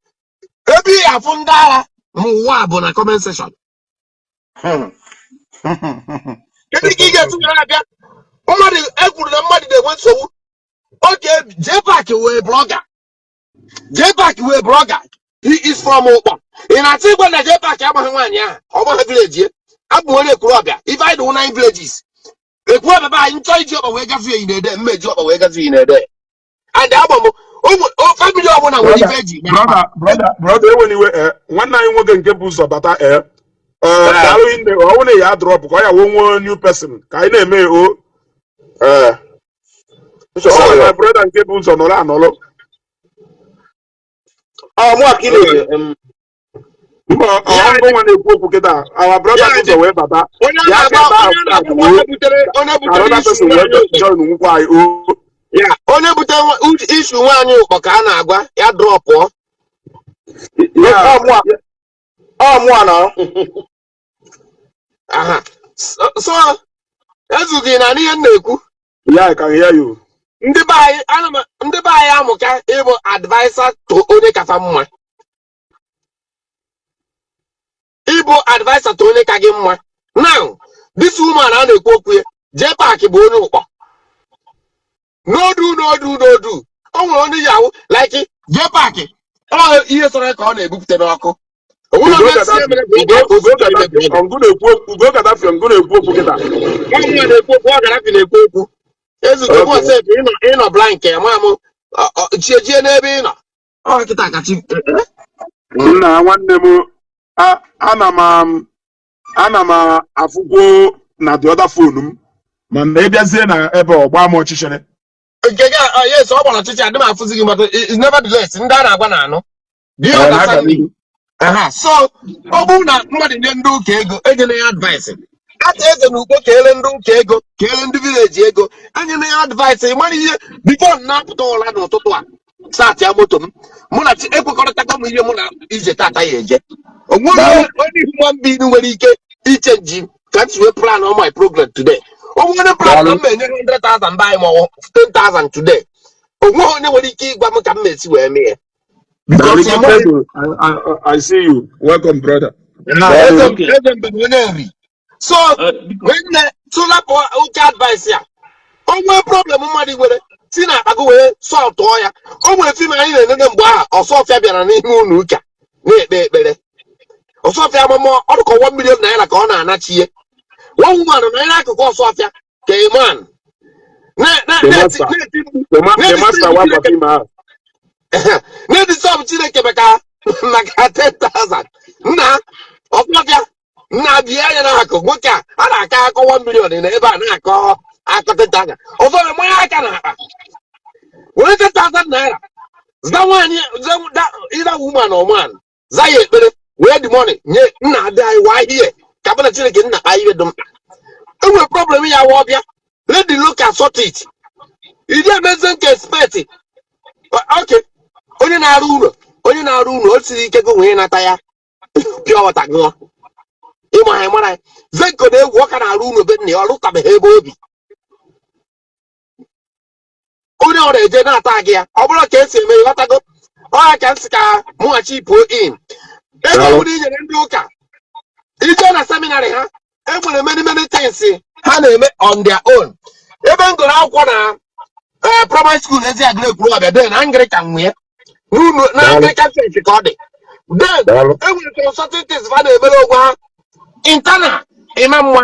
Ebe ị afụ ndị agha n'ụwa a bụ na comment section. Kedu ka ị ga-esi were abịa mmadụ ekwuru na mmadụ na-enwe nsogbu? Oke JPAC wee blogger, JPAC wee blogger, he is from Ụkpọ. Ị na-achọ ịgwa na JPAC agbaghị nwaanyị ahụ, ọ gbaghị village ya? Abụ m onye Ekwulọbịa. Ife anyị dị nine villages Ekwulọbịa be anyị. Nchọ iji ọkpa wee gafee yi na-ede mma, eji ọkpa wee gafee yi na-ede, and agba m ụmụ family ọbụla nwere ife eji mara. Brother, brother, brother, eweniwe. Nwanne anyị nwoke nke bụ ụzọ bata, daalụ nne. Ọ bụrụ na ya drop ka ọ ya wee nwee new person ka anyị na-eme o. Nsogbu ọ adịrọ. My brother nke bụ ụzọ nọrọ anọrọ. Ọ mụ ka ị na-ekwu. Okay, Mba, ọngụnwa na-ekwu okwu kịta, our brother Ya ụzọ wee bata. Onye a Ya ka na-agba ebe ahụ onye start na-agba wee onye butere onye butere another issue person wee nwaanyị ụkpọ. join nwukwa anyị o. Ya onye butere issue nwaanyị ụkpọ ka a na-agwa ya dropụọ. Ya. Ọ mụa na Aha, so ezughị na n'ihe m na-ekwu. Yeah, I can hear you. Ndị be anyị ana m ndị be anyị amụka ịbụ adviser to onye kafa mma, ịbụ adviser to onye ka gị mma. Now, this woman a na-ekwu okwu ya, JPAC bụ onye ụkpọ n'odu n'odu n'odu. O nwere onye yahoo like JPAC, ọ ihe sọrọ ya ka ọ na-ebupụta n'ọkụ. O nwere Ugo onye si Gaddafi emere bụ Ugo ịga ka o Ugo si Gaddafi emebi ego. Ọngụ na-ekwu okwu, Ugo Gaddafi, ọngụ na-ekwu okwu kịta. Ọmụnwa na-ekwu okwu, ọ Gaddafi na-ekwu okwu. Ezugo mụ. Okay. Sef, ịnọ blank ma mụ chiejie n'ebe ị nọ. Ọ kịta kachi. Nna nwanne m, ana m afụkwo na the other phone m, mana ị bịazie na ebe ọgba m ọchịchịrị. Nke gị a, yes, ọ gbara ọchịchị, adị m afụzi gị, but nevertheless, ndị a na-agwa na anụ. Do you Ee, na-aga understand me? n'ihu. Aha, so ọ bụrụ na mmadụ nye ndị ụka ego, enyela ya advice. Ata eze na ukpo keele ndị ụka ego, keele ndị village ego, enyela ya advice. Ị mara ihe, before m na-apụta ụra n'ụtụtụ a, start ya moto m, mụ na chi ekwekọrịtago m ihe mụ na ije tata ya eje. O nwere Daalụ. onye human being nwere ike ichange ka m si wee plan on my program today. O nwere plan na Daalụ. m enye 100,000 by ma ọ 10,000 today. O nweghị onye nwere ike ịgwa m ka m na-esi wee mee ya Daalụ. because ị maghị. Pedro, I see you. Welcome, brother. Na Daalụ. eze Okay. eze mbe na onye nri so Biko. nwanne tụlapụ ụka advice ya. O nwee problem mmadụ nwere, si na akpa gị wee solvetụọ ya. O nwere film anyị na-enene mgbe ahụ, ọsọfịa bịara n'ihu ụlọ ụka na-ekpe ekpere. Ọsọfịa amụma ọ dụkọ 1 million naira ka ọ na-anachi ihe. One woman nọ n'akụkụ ọsọfịa ka a man The na-eti master. na-eti mkpu The master na-edisturb wa Chineke film ahụ. Na-edisturb Chineke maka 10,000. Nna ọsọfịa, nna, bịa anya n'akụ nwoke a, a na-akọ akọ 1 million na ebe a na-akọ akọ 10,000. Ọzọ mmanya aka n'akpa were 10,000 naira zụta nwaanyị, either woman or man, za ya ekpere, wee the money nye nna adị anyị waa ihe ka bụ na Chineke nna kpa ihe dị mkpa. Enwere problem ya wa ọbịa, let the local sort it. Ịdị emezi nke expect. Okay, onye na-arụ ụlọ, onye na-arụ ụlọ, o siri ike gị nwee nata ya pure water ṅụọ. Ịma ha mara ya zenko na-egwu ọka na-arụ ụlọ be nna ya, ọ rụtabeghị ebe obi. Onye ọrụ eje na-ata gị ya, ọ bụrụ ka esi eme, ịghọtago? Ọya ka m sị ka mụghachi pụọ in ego. Daalụ. Ọbụla i nyere ndị ụka ije na seminary ha, enwere many many things ha na-eme on their own. Ebe m gụrụ akwụkwọ na primary school, ezi agụrụ ekwuru ọbịa, then Anglican nwee n'ụlọ na Daalụ. Anglican church ka ọ dị then. Daalụ. Enwere some certain things ha na-emere onwe ha internal. Ịma mma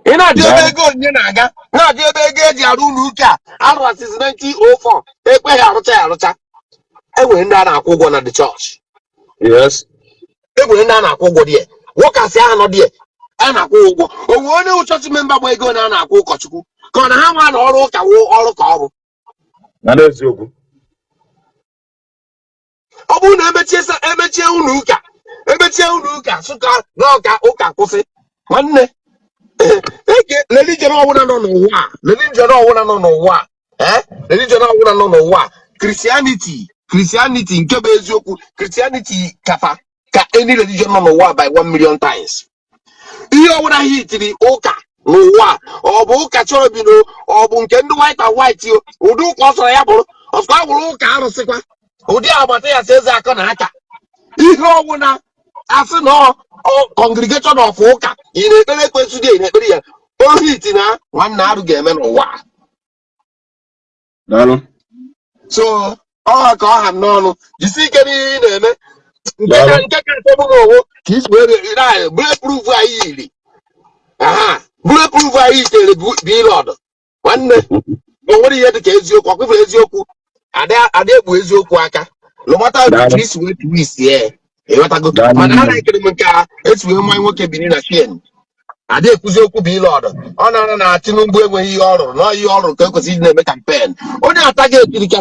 ị na-ajụ ebe Daalụ. ego onyinye na-aga, na-ajụ ebe ego eji arụ ụlọ ụka a arụra since 1904 ekweghị arụcha ya arụcha. Enwere ndị a na-akwụ ụgwọ na the church. Enwere ndị a na-akwụ ụgwọ die, workers ahụ nọ die a na-akwụ ụgwọ. O nwere onye wụ chọọchị member gba ego na a na-akwụ ụkọchukwu ka ọ na ha nwa na ọrụ ụka wụ ọrụ ka ọ bụ. Na n'eziokwu. Ọ bụrụ na emechie emechie ụlọ ụka, emechie ụlọ ụka sụka na ọka ụka kwụsị, nwanne, eke religion ọbụla nọ n'ụwa a, religion ọbụla nọ n'ụwa a, religion ọbụla nọ n'ụwa a, Christianity nke bụ eziokwu, Christianity kafa ka any religion nọ n'ụwa by 1 million times. Ihe ọbụla hitiri ụka n'ụwa a, ọ bụ ụka chọrọbino, ọ bụ nke ndị white and white o, ụdị ụka ọ sọrọ ya bụrụ, ọsọ bụrụ ụka arụsịkwa, ụdị agbata ya si eze akọ na aka, ihe ọbụla asị na ọ congregation of ụka, ị na-ekpere ekwensu dị, ị na-ekpere ya ohiti na nwanne, arụ ga-eme n'ụwa a. Daalụ. So ọ ka ọ ha m n'ọnụ, jisi ike n'ihe ị na-eme nke ka Daalụ. nke ka atọgbu m owo ka isi wee na bulletproof anyị yiri, aha, bulletproof anyị yitere bilọd. Nwanne, o nwere ihe dị ka eziokwu, ọkwụfere eziokwu ada ada egbu eziokwu aka lụmata Daalụ. ka isi wee twist ya, ịghọtago? Daalụ. Mana a na-ekere m nke a esi wee mmanya nwoke biri na chain ada ekwuzi okwu bilọd. Ọ na-ara na Tinubu enweghị ihe ọ rụrụ na ihe ọ rụrụ ka ekwesịrị ịdị na-eme campaign. Onye ataghị ekiri ka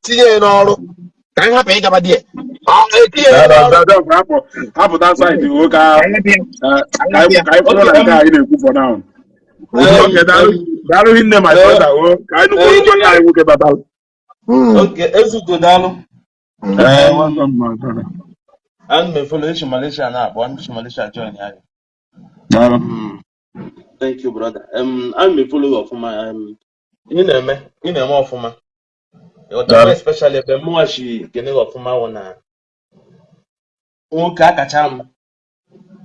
tinye ya n'ọrụ ka anyị hapụ ịgaba die. Etinye ya n'ọrụ. Hapụ, hapụ that side o ka ka anyị ka anyị kwụrụ na nke anyị na-ekwu for now. Okay, daalụ, daalụ hinne, my brother o. Ka anyị nụkwuru nwanne anyị nwoke batara. Okay, Ezugo, daalụ. Ee, welcome, my brother. Ana m efollow esi Malaysia na-akpọ, ndị si Malaysia join ya. Daalụ. Thank you, brother. Ana m efollow ọfụma. Ị na-eme ọfụma. Ịghọtara? Daalụ. Especially ebe mụnwa si kene gị ọfụma wụ na nwoke akacha m.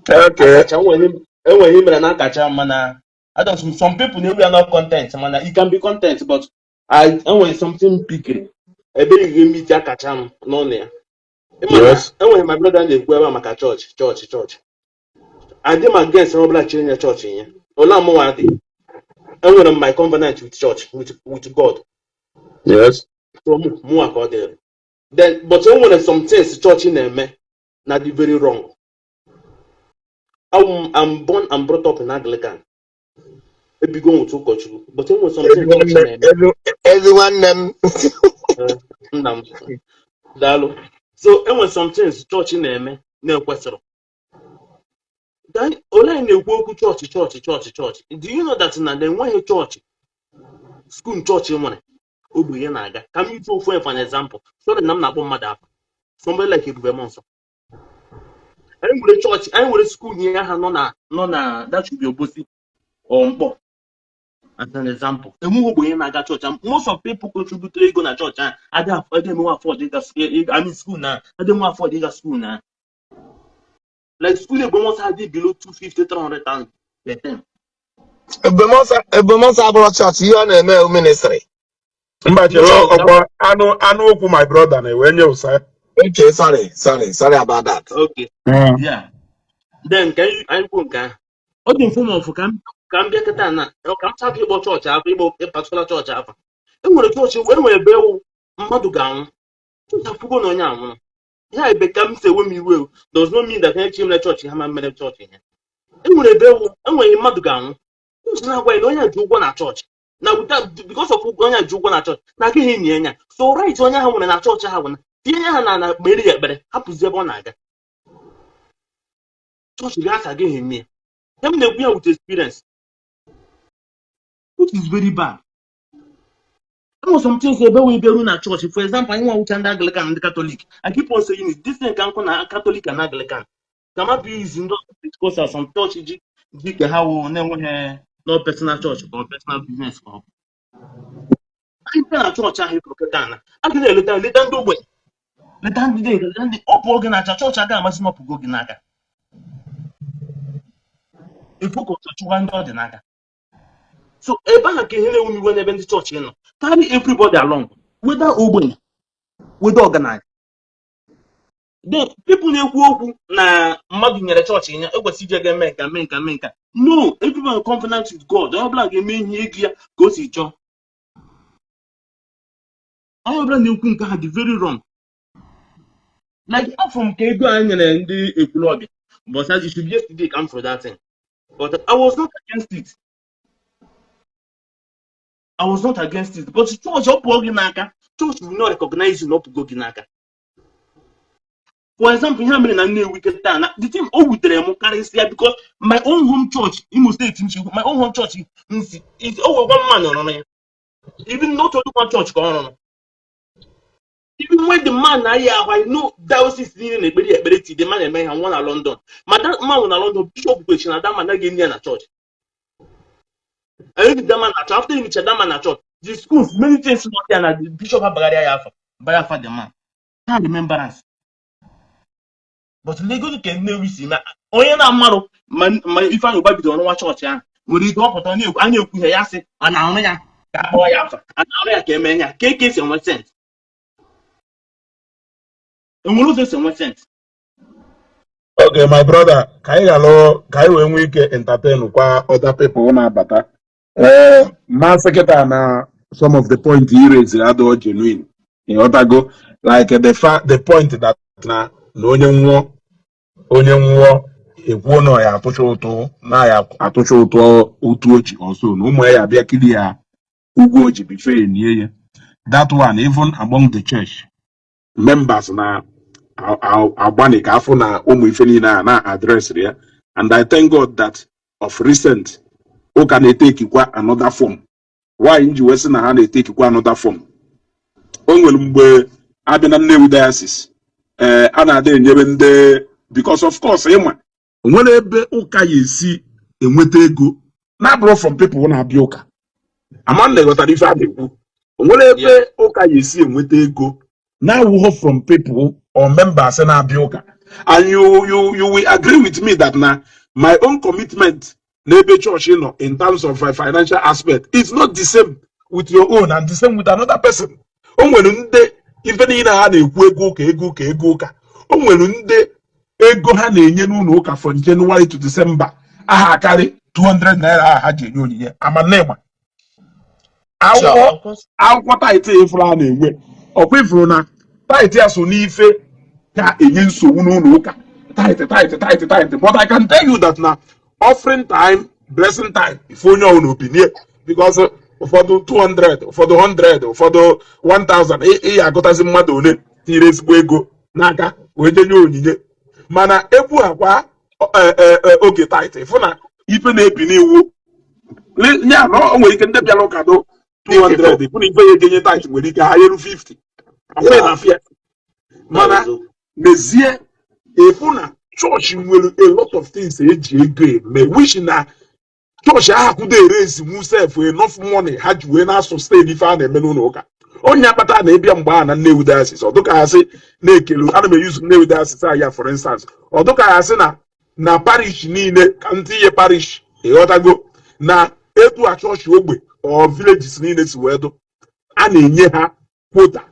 Akacha enwere ihe mere na akacha m, mana I don't, some people na-ewe ya not content, mana it can be content, but I enwere something pikiri ebe ị ga-emiti akacha m n'ọnụ ya. Ịma na enwere my brother na-ekwu ebe a maka chọọchị, chọọchị, chọọchị. Adị m against onye ọbụla chere nye chọọchị nye ole amụnwa dị. Enwere m my covenant with church, with God. So mụnwa ka ọ dịrị then, but enwere some things chọọchị na-eme na dị very wrong. I'm born and brought up in Anglican, ebigo m otu ụkọchukwu, but enwere some things chọọchị na-eme. Ezi nwanne m. Eh, nna m, daalụ. So enwere some things chọọchị na-eme na-ekwesịrị. Ole anyị na-ekwu okwu chọọchị, chọọchị, chọọchị, chọọchị. Do you know that na enweghị chọọchị school chọọchị nwere ogbenye na-aga? Ka m use ofu for an example. Sorry na m na-akpọ mmadụ afa. Somebody like Ebube Muonso. Anyị nwere chọọchị, anyị nwere school nye ha nọ na that should be Obosi or Nkpor as an example. Enweghị ogbenye na-aga chọọchị. Most of people contribute ego na chọọchị ahụ adịghị enwe afford ịga, I mean, school na adịghị enwe afford ịga school na like school Ebube Muonso adị below 250 300,000 per term. Ebube Muonso abụrụ chọọchị, ihe ọ na-eme ministry. Mba, chere, ọkwa anụ anụ okwu my brother na-ewe nye ụsa. Okay, sorry, sorry, sorry about that. Okay. Yeah, then ka anyị kwuo nke ahụ, ọ dị mfe ọfụ ka m bịa kịta na ka m chapụ ịkpọ chọọchị afọ, ịkpọ particular chọọchị afọ. E nwere chọọchị, e nwere ebe ewu mmadụ ga-anwụ, chọọchị afụgo na onye anwụrụ ya. Ebe ka m si ewe m iwe o, does not mean that echi mere chọọchị ha ma mere chọọchị ya. E nwere ebe ewu enweghị mmadụ ga-anwụ, chọọchị na-agwa ya na onye a ji ụgwọ na chọọchị, na without, because of ụgwọ onye a ji ụgwọ na chọọchị, na agaghị enyi ya. So right onye ahụ nwere na chọọchị ha bụ na tinye ha na kpere ya ekpere, hapụzi ebe ọ na-aga chọọchị ga-asa, agaghị eme ya. Ya m na-ekwu ya with experience, which is very bad. Enwere some things ebe wee bịaru na chọọchị. For example, anyị nwa wucha ndị Anglican, ndị Catholic. I keep on saying it, this thing ka nkụ na Catholic and Anglican ka ma bụ izi ndị Pentecostal, some church ji ji ka ha wụ na-enweghị no personal church ka ọ personal business ka ọ bụ. Anyị bịa na chọọchị ahụ ịfụrụ kịta na a ga na-eleta leta ndị ogbenye, leta ndị dị nke, leta ndị ọ pụọ gị n'aka. Chọọchị agaghị amasị na ọpụgo gị n'aka efu ka ọchọ chụwa ndị ọ dị n'aka. So ebe ahụ ka ihe na-ewu m iwe n'ebe ndị chọọchị nọ. Carry everybody along, whether ogbenye, whether ọgaranya. The people na-ekwu okwu na mmadụ nyere chọọchị ya ekwesị ije ga eme nka, mee nka, mee nka. No, everybody covenant with God. Onye ọbụla ga-eme ihe ego ya ka o si chọọ. Onye ọbụla na-ekwu nke ha dị very wrong. Like afọ m ka ego a nyere ndị Ekwulọbịa, but as it should be yesterday ka m for that thing, but I was not against it. I was not against it, but church ọ pụọ gị n'aka, church will not recognize you na ọ pụgo gị n'aka. For example, ihe a mere na Nnewi kịta na the thing o wutere m karịsịa because my own home church, Imo State m si, my own home church nsi is o nwekwa mma nọrọ ya. Even not only one church ka ọ rụrụ. Even when the man na-aya ahụ, I know diocese niile na-ekpere ya ekpere ti the man eme ha nwa na London. Ma that man na London, bishop kwechi na that man anaghị enye ya na church. Enye that man na church. After emicha that man na church, the schools, many things nọ there na the bishop abagharịa ya afa bara afa the man ha remembrance. But lego ka Nnewi si na onye na-amarụ ma Ifeanyị Ụba bidoro ọnụnwa chọọchị ahụ nwere ike ọpụta na-ekwu a na-ekwu ihe ya sị a na-arụ ya ka a kpọọ ya afa, a na-arụ ya ka eme ya ka eke esi enwe sense, enwere ụzọ esi enwe sense. Okay, my brother, ka anyị ghalụ ka anyị wee nwee ike entertain kwa other people na-abata. Ee, mmasị kịta na some of the point he raised adịghị genuine. Ịghọtago? Like the point that na onye nwụọ, onye nwụọ, ekwuo na ya atụcha ụtụ, na ya atụcha ụtụ otu oji ọsọ na ụmụ ya abịa kiri ya ugwu oji before enye ya. That one, even among the church members na na-agbani ka afọ na ụmụ ife niile a na-addressịrị ya. And I thank God that of recent, ụka na-etekikwa another form. Why m ji wee sị na ha na-etekikwa another form? O nwere mgbe abịa na Nnewi Diocese, ee, a na-ada enyere ndị, because of course ịma o nwere ebe ụka ya esi enweta ego na-abụrụ from people na-abịa ụka. Ama na ịghọtara ife a na-ekwu? O nwere ebe ụka ya esi enweta ego na-awụghọ from people or members na-abịa ụka. And you will agree with me that na my own commitment n'ebe chọọchị nọ in terms of financial aspect is not the same with your own and the same with another person. O nwere ndị ife niile ha na-ekwu, ego ụka, ego ụka, ego ụka, o nwere ndị ego ha na-enye n'ụlọ ụka from January to December aha akarị 200 naira aha ha ji enye onyinye. Ama nnema akwụkwọ Of course. akwụkwọ tithe ifuru a na-enwe, ọkwa ifuru na tithe ya so n'ife ka enye nsogbu n'ụlọ ụka, tithe, tithe, tithe, tithe. But I can tell you that na offering time, blessing time, ife onye ọbụla opinie, because ụfọdụ 200, ụfọdụ 100, ụfọdụ 1000, ị agụtazi mmadụ ole tinyere ezigbo ego n'aka wee jenye onyinye. Mana egwu akwa oge tithe, ịfụ na ife na-ebi n'iwu ya na o nwere ike ndị bịara ụka do 200, ịfụ na ife ya ejenye tithe nwere ike ha eru 50 afọ na afịa. Mana mezie, ịfụ na chọọchị nwere a lot of things eji ego eme, which na chọọchị ahụ kwudo erezi sef enough money ha ji wee na-sustain ife a na-eme n'ụlọ ụka. Onye akpata na ịbịa mgbe a na Nnewi Diocese, ọ dụka ha sị na-ekelu, ana m eyuzu Nnewi Diocese a ya for instance, ọ dụka ha sị na parish niile ka ntị ihe parish, ịghọtago, na etu a chọọchị ogbe or villages niile si wee dụ, a na-enye ha quota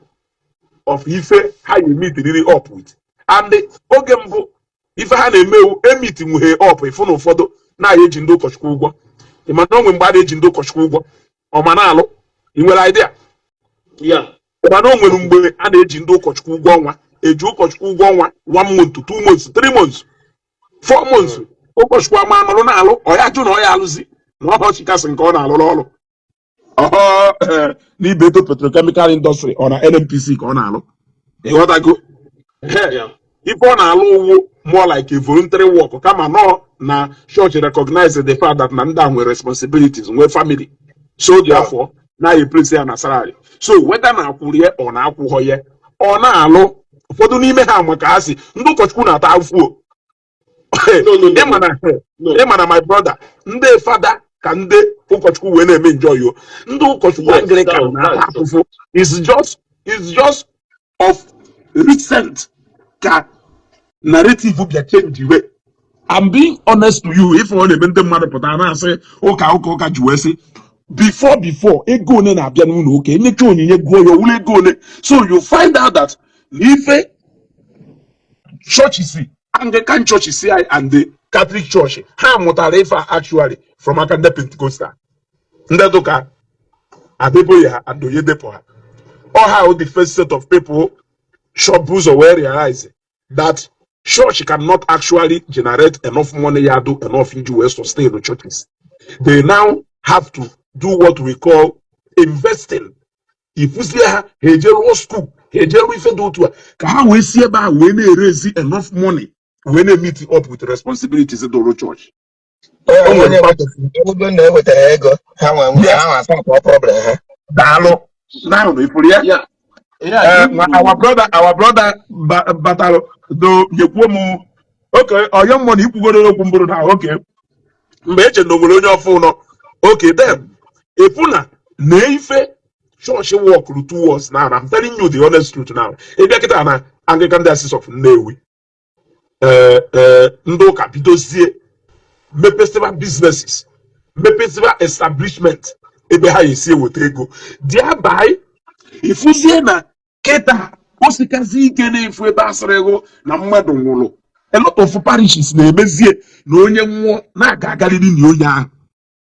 of ife ha ga-emeetiriri up with. And oge mbụ ife ha na-emewu emeet nwuhe up, ịfụ na ụfọdụ na-aya eji ndị ụkọchukwu ụgwọ. Ị ma na onwe mgbe a na-eji ndị ụkọchukwu ụgwọ ọma na-alụ? Ị nwere idea? Yeah. Mana o nwere mgbe a na-eji ndị ụkọchukwu ụgwọ ọnwa, eji ụkọchukwu ụgwọ ọnwa one month, 2 months, 3 months, 4 months. Ụkọchukwu ama anọrụ na-alụ, ọ ya jụ na ọ ya alụzi na ọhọ chikasị nke ọ na-alụrụ ọrụ ọhọ n'Ibeto Petrochemical Industry, ọ na NNPC ka ọ na-alụ, ịghọtago? Yeah. Ife ọ na-alụ ụwụ more like a voluntary work, kama nọ na church recognize the fact that na ndị a nwere responsibilities, nwee family, so therefore na ya place ya na salary. So whether na akwụrụ ya ọ na-akwụghọ ya, ọ na-alụ. Ụfọdụ n'ime ha maka ha si ndị ụkọchukwu na-ata afụfụ o. No, no, no, Ịma na no. ịma na, my brother, ndị fada ka ndị ụkọchukwu wee na-eme enjoy o. Ndị ụkọchukwu Anglican na-ata That's afụfụ. It's just of recent ka narrative bịa change way. I'm being honest to you. If ọ na-eme ndị mmadụ pụtara na-asị ụka, ụka, ụka ji wee sị before ego one na-abịa n'ụlọ ụka, enyecha onyinye, gụọ ya, owule ego one. So you find out that na ife churches, Anglican Church CI and the Catholic Church, ha mụtara ife a actually from aka ndị Pentecostal, ndị dụka Adeboye ha and Oyedepo ha. All how the first set of people shop ụzọ wee realize that church cannot actually generate enough money ya do enough iji wee sustain the churches. They now have to do what we call investing. Ifuzie ha, ha eje rụọ school, ha eje rụọ ife dị otu a ka ha wee si ebe a wee na-erezi enough money wee na-meet up with responsibilities doro church. O onye nwere part ego na ewetara ego ha nwe ha nwa solve problem ha. Daalụ. Now ifuru ya. Our brother batalụ do nyekwuo m oke ọyọ mmụọ na ikwugoro okwu mbụrụ na oke mgbe eche na o nwere onye ọfụ nọ oke. Then efu na na ife chọọchị work towards now, I'm telling you the honest truth now, ịbịa kịta na Anglican Diocese of Nnewi, ee ee, ndị ụka bidozie mepesiba businesses, mepesiba establishment ebe ha esi eweta ego, thereby ifuzie na kịta osikazi ike na-efu ebe asịrị ego na mmadụ nwụrụ. A lot of parishes na-emezie na onye nwụọ na-aga agarịrị na onye ahụ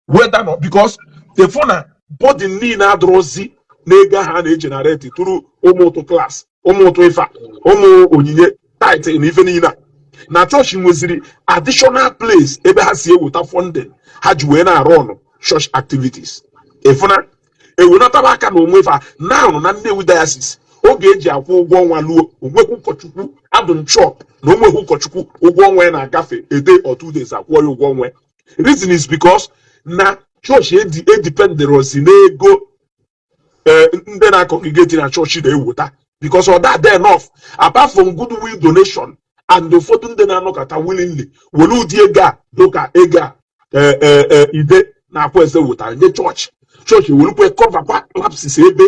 whether not, because efu na body niile adọrọzi na ego ahụ a na-egenerate tụrụ ụmụ ụtụ class, ụmụ ụtụ ife a, ụmụ onyinye tithe na ife niile a, na chọọchị nweziri additional place ebe ha si eweta funding ha ji wee na-arụ ọnụ church activities. Ịfụna ewenataba aka na onwe fa now na Nnewi Diocese. Oge eji akwụ ụgwọ ọnwa luo, onweghị ụkọchukwu adụ nchọ na onweghị ụkọchukwu ụgwọ ọnwa ya na-agafe a day or 2 days akwụọ ya ụgwọ ọnwa ya. Reason is because na chọọchị edependrozi n'ego ndị na-acongregate na chọọchị na-eweta, because ọ that enough apart from goodwill donation and ụfọdụ ndị na-anọkọta willingly were ụdị ego a dụka ego a ide na-akwụ eze wetara nye chọọchị. Chọọchị ewerukwe coverkwa lapses ebe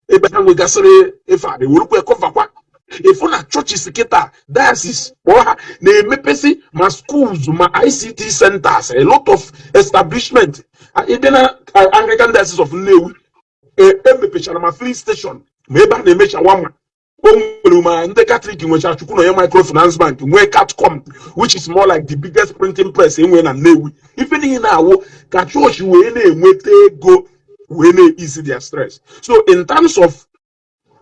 ebe ha nwegasịrị ife a, ewerukwe coverkwa. Ịfụ na churches kịta, diocese kpọọ ha, na-emepesi ma schools ma ICT centers, a lot of establishment. Ịbịa na Anglican Diocese of Nnewi, emepechara ma filling station ma ebe a na-eme shawarma. O nwere ma ndị Katọlik nwechara Chukwu na onye microfinance bank, nwee Catcom, which is more like the biggest printing press enwere na Nnewi. Ife niile na-awụ ka chọọchị wee na-enweta ego wee na-ease their stress. So in terms of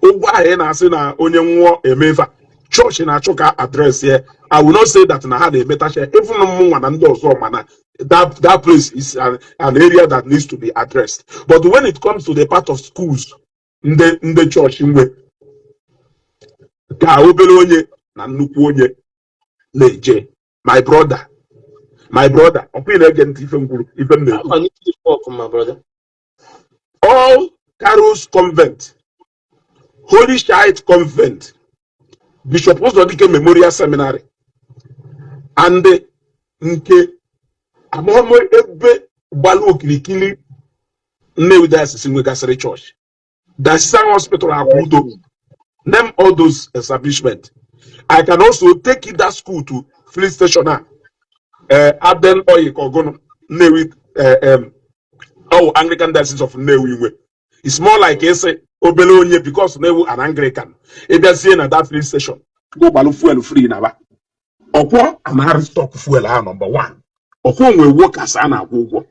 ụgwọ ahụ ị na-asị na onye nwụọ emefa, chọọchị na-achọ ka address ya. I will not say that na ha na-emetacha, even mụnwa na ndị ọzọ, mana that place is an area that needs to be addressed. But when it comes to the part of schools ndị chọọchị nwe, ka obere onye na nnukwu onye na-eje, my brother, my brother, ọkwa ị na-ege ntị ife m kwuru, ife m na-ekwu? Ama n'isi ọfụma, brother. All Carols Convent, Holy Child Convent, Bishop Uzodike Memorial Seminary and nke amụmụ ebe gbalụ okirikiri Nnewi Diocese nwegasịrị chọọchị, Diocesan Hospital Akwudo, name all those establishment. I can also take it that school to filling station a Aden Oil Kogunu Nnewi, oh, Anglican Diocese of Nnewi nwe. It's more like ịsị obere onye, because na-ewu an Anglican, ịbịazie na that filling station go gbalụ fuel free na ba ọkwọ anarị stock fuel ahụ. Number one, ọkwọ nwere workers a na-akwụ ụgwọ.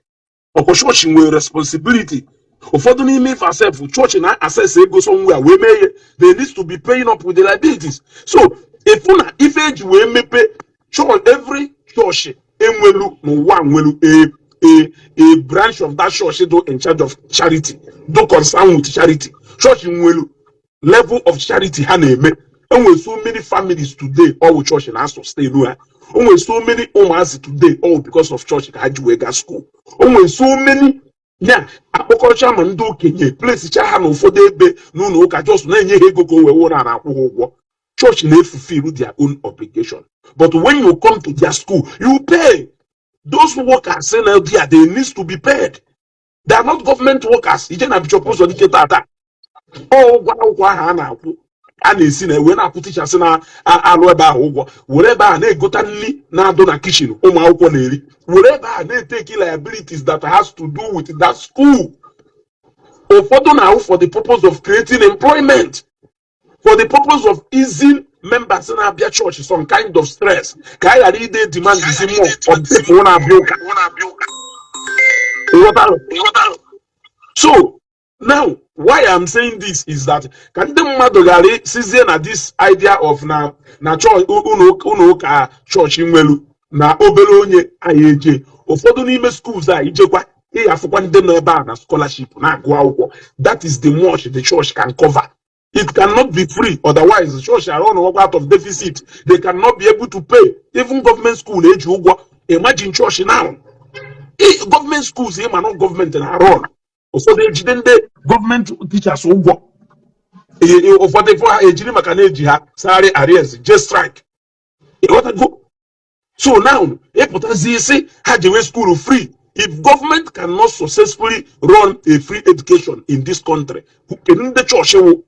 Ọkwọ chọọchị nwere responsibility. Ụfọdụ n'ime ife asef chọọchị na access ego somewhere wee mee ihe, they need to be paying up with the liabilities. So ịfụ na ife eji wee mepe church, every church enwelu n'ụwa nwelu a branch of that church do in charge of charity, do concern with charity. Church nwelu level of charity ha na-eme. Enwere so many families today all church na sustain ha. O nwere so many ụmụazị today, all because of church ka ha ji wee gaa school. O nwere so many ya akpọkọrọcha ma ndị okenye placecha ha na ụfọdụ ebe n'ụlọ ụka, just na-enye ha ego ka o wee wụ na na-akwụ ha ụgwọ. Church na-efulfill their own obligation, but when you come to their school, you pay those workers na there. They need to be paid. They are not government workers. Ije na Bishop Ụzọdike tata, ọ ụgwọ akwụkwọ ahụ a na-akwụ, a na-esi na ewe na-akwụ teachers na-alụ ebe ahụ ụgwọ, were ebe a na-egota nri na-adụ na kitchen ụmụ akwụkwọ na-eri, were ebe a na-etake liabilities that has to do with that school. Ụfọdụ na-ahụ for the purpose of creating employment, for the purpose of easing members na-abịa church some kind of stress, ka a ghara ide demand isi more on people na-abịa ụka. Ịghọtara? So now, why I'm saying this is that ka ndị mmadụ ghara sizie na this idea of na chọọchị, ụlọ ụka chọọchị nwelu na obere onye anyị eje. Ụfọdụ n'ime schools a ijekwa, ịghafụkwa ndị nọ ebe a na scholarship na-agụ akwụkwọ. That is the much the church can cover. It cannot be free, otherwise the church are run out of deficit. They cannot be able to pay. Even government school na-eji ụgwọ. Imagine church now. Government schools, ịma na gọọmenti na-arụ ọrụ, ụfọdụ ejide ndị gọọmenti teachers ụgwọ. Ụfọdụ ifo ha ejiri maka na eji ha salary arrears je strike. Ịghọtago? So now ịpụtazi isi ha jewe school free. If government cannot successfully run a free education in this country, kedu ndị chọọchị wụ?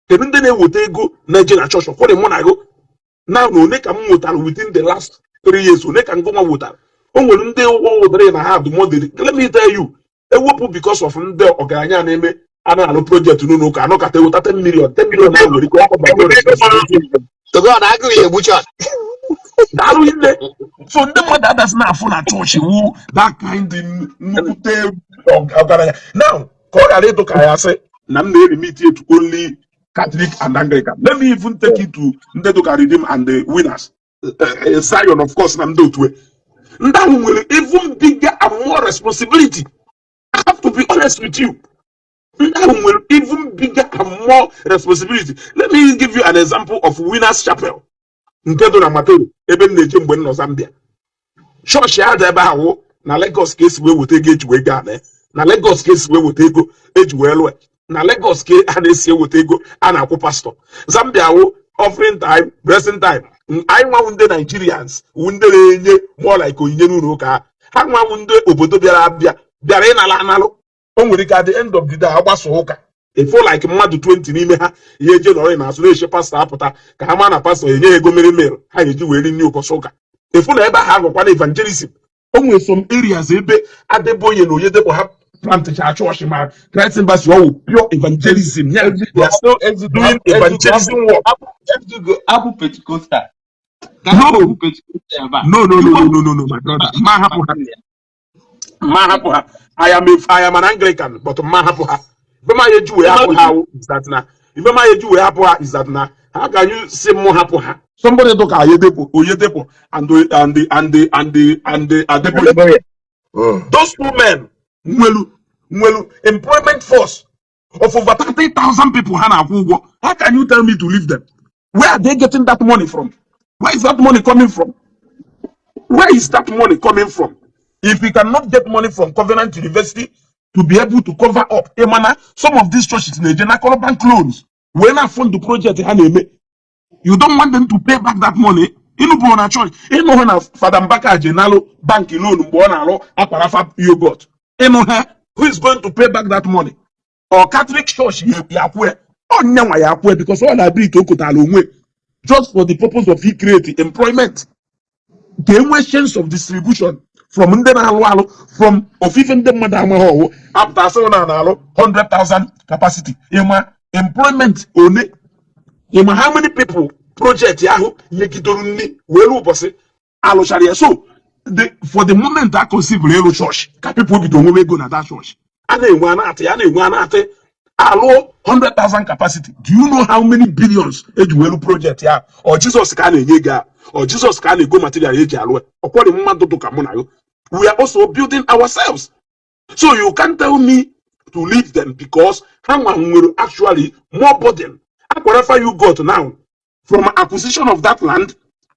Kedu ndị na-eweta ego na-eje na chọọchị? Ọkwọrị mụ na gụ na one ka m nwetara within the last 3 years, one ka ngụnwa wetara. O nwere ndị ụgwọ wetara na ha adụmọdụ. Let me tell you, ewepụ because of ndị ọgaranya na-eme a na-alụ project n'ụlọ ụka, anọkata eweta 10 million, 10 million ahụ nwere ike ọkọ responsibility. To God, agụụ ya egbu chọọchị. Daalụ nne. So ndị mmadụ adasị na-afụ na chọọchị wu that kind nnukwute ọgaranya. Now, ka ọ ghara ịdụ ka ya sị na m na-elimit it to only Catholic and Anglican, let me even take it to ndị dụka Redeem and the Winners, Zion of course, na ndị otu ndị ahụ nwere even bigger and more responsibility. I have to be honest with you. Ndị ahụ nwere even bigger and more responsibility. Let me give you an example of Winners Chapel nke dị na Matero, ebe m na-eje mgbe m nọ Zambia. Chọọchị ahụ dị ebe ahụ na Lagos ka esi wee weta ego eji wee gaa na Lagos, ka esi wee weta ego eji wee lụọ na Lagos, ka a na-esi eweta ego a na-akwụ pastọ. Zambia wụ offering time, blessing time. Anyị nwanwu ndị Nigerians wụ ndị na-enye more like onyinye n'ụlọ ụka ha. Ha nwanwu ndị obodo bịara abịa bịara ịnala analụ. O nwere ike at the end of the day agbasa ụka efo like mmadụ 20 n'ime ha ihe eje nọrọ n'azụ na-eche pastọ apụta ka ha maa na pastọ enye ha ego mere mere ha ga-eji wee ri nri ụbọchị ụka. Efu na ebe ahụ agụkwa na evangelism. O nwere some areas ebe Adeboye na Oyedepo ha plantacha chọọchị ma Christ Embassy, ọwụ pure evangelism. Yeah, they are still doing evangelism work. Ezugo abụ Pentecostal ka No. ha bụ Pentecostal ebe a. No, my brother, ma hapụ ha, ma hapụ ha. I am an Anglican, but ma hapụ ha. Ife ma eji wee hapụ ha is that na ife ma eji wee hapụ ha is that na how can you say mụ hapụ ha? Somebody talk Oyedepo, Oyedepo and the Adeboye. Adeboye. Those two men nwelu employment force of over 30,000 people ha na-akwụ ụgwọ. How can you tell me to leave them? Where are they getting that money from? Where is that money coming from? Where is that money coming from? If we cannot get money from Covenant University to be able to cover up, emana some of these churches na-eje nakọrọ bank loans wee na fund the project ha na-eme. You don't want them to pay back that money. Ịnụbụrụ na church, ịnụ ha na Fada Mbaka je nalụ bank loan mgbe ọ na-alụ Aquarapha yogurt. Ịnụ ha, who is going to pay back that money? Or Catholic Church ya akwụ ya? Ọ nyanwa ya akwụ ya because ọ liability o kotara onwe just for the purpose of create employment, ka e nwee chains of distribution from ndị na-alụ alụ from ofufe ndị mmadụ amaghị ọwụ apụta asị na na-alụ 100,000 capacity. Ịma employment one? Ịma how many people project ahụ nyegidoro nri wee ruo ụbọchị alụchara ya? So for the moment a conceive ịlụ church ka people bido nwewe ego na that church, a na-enwe a na-atị, a na-enwe a na-atị, alụọ 100,000 capacity. Do you know how many billions eji welu project ya? Ọ Jizọs ka a na-enye ego a? Ọ Jizọs ka a na-ego material eji alụ ya? Ọkwọrị mmadụ dị ka mụ na ya, we are also building ourselves. So you can't tell me to leave them because ha nwa nwere actually more burden. Whatever you got now from acquisition of that land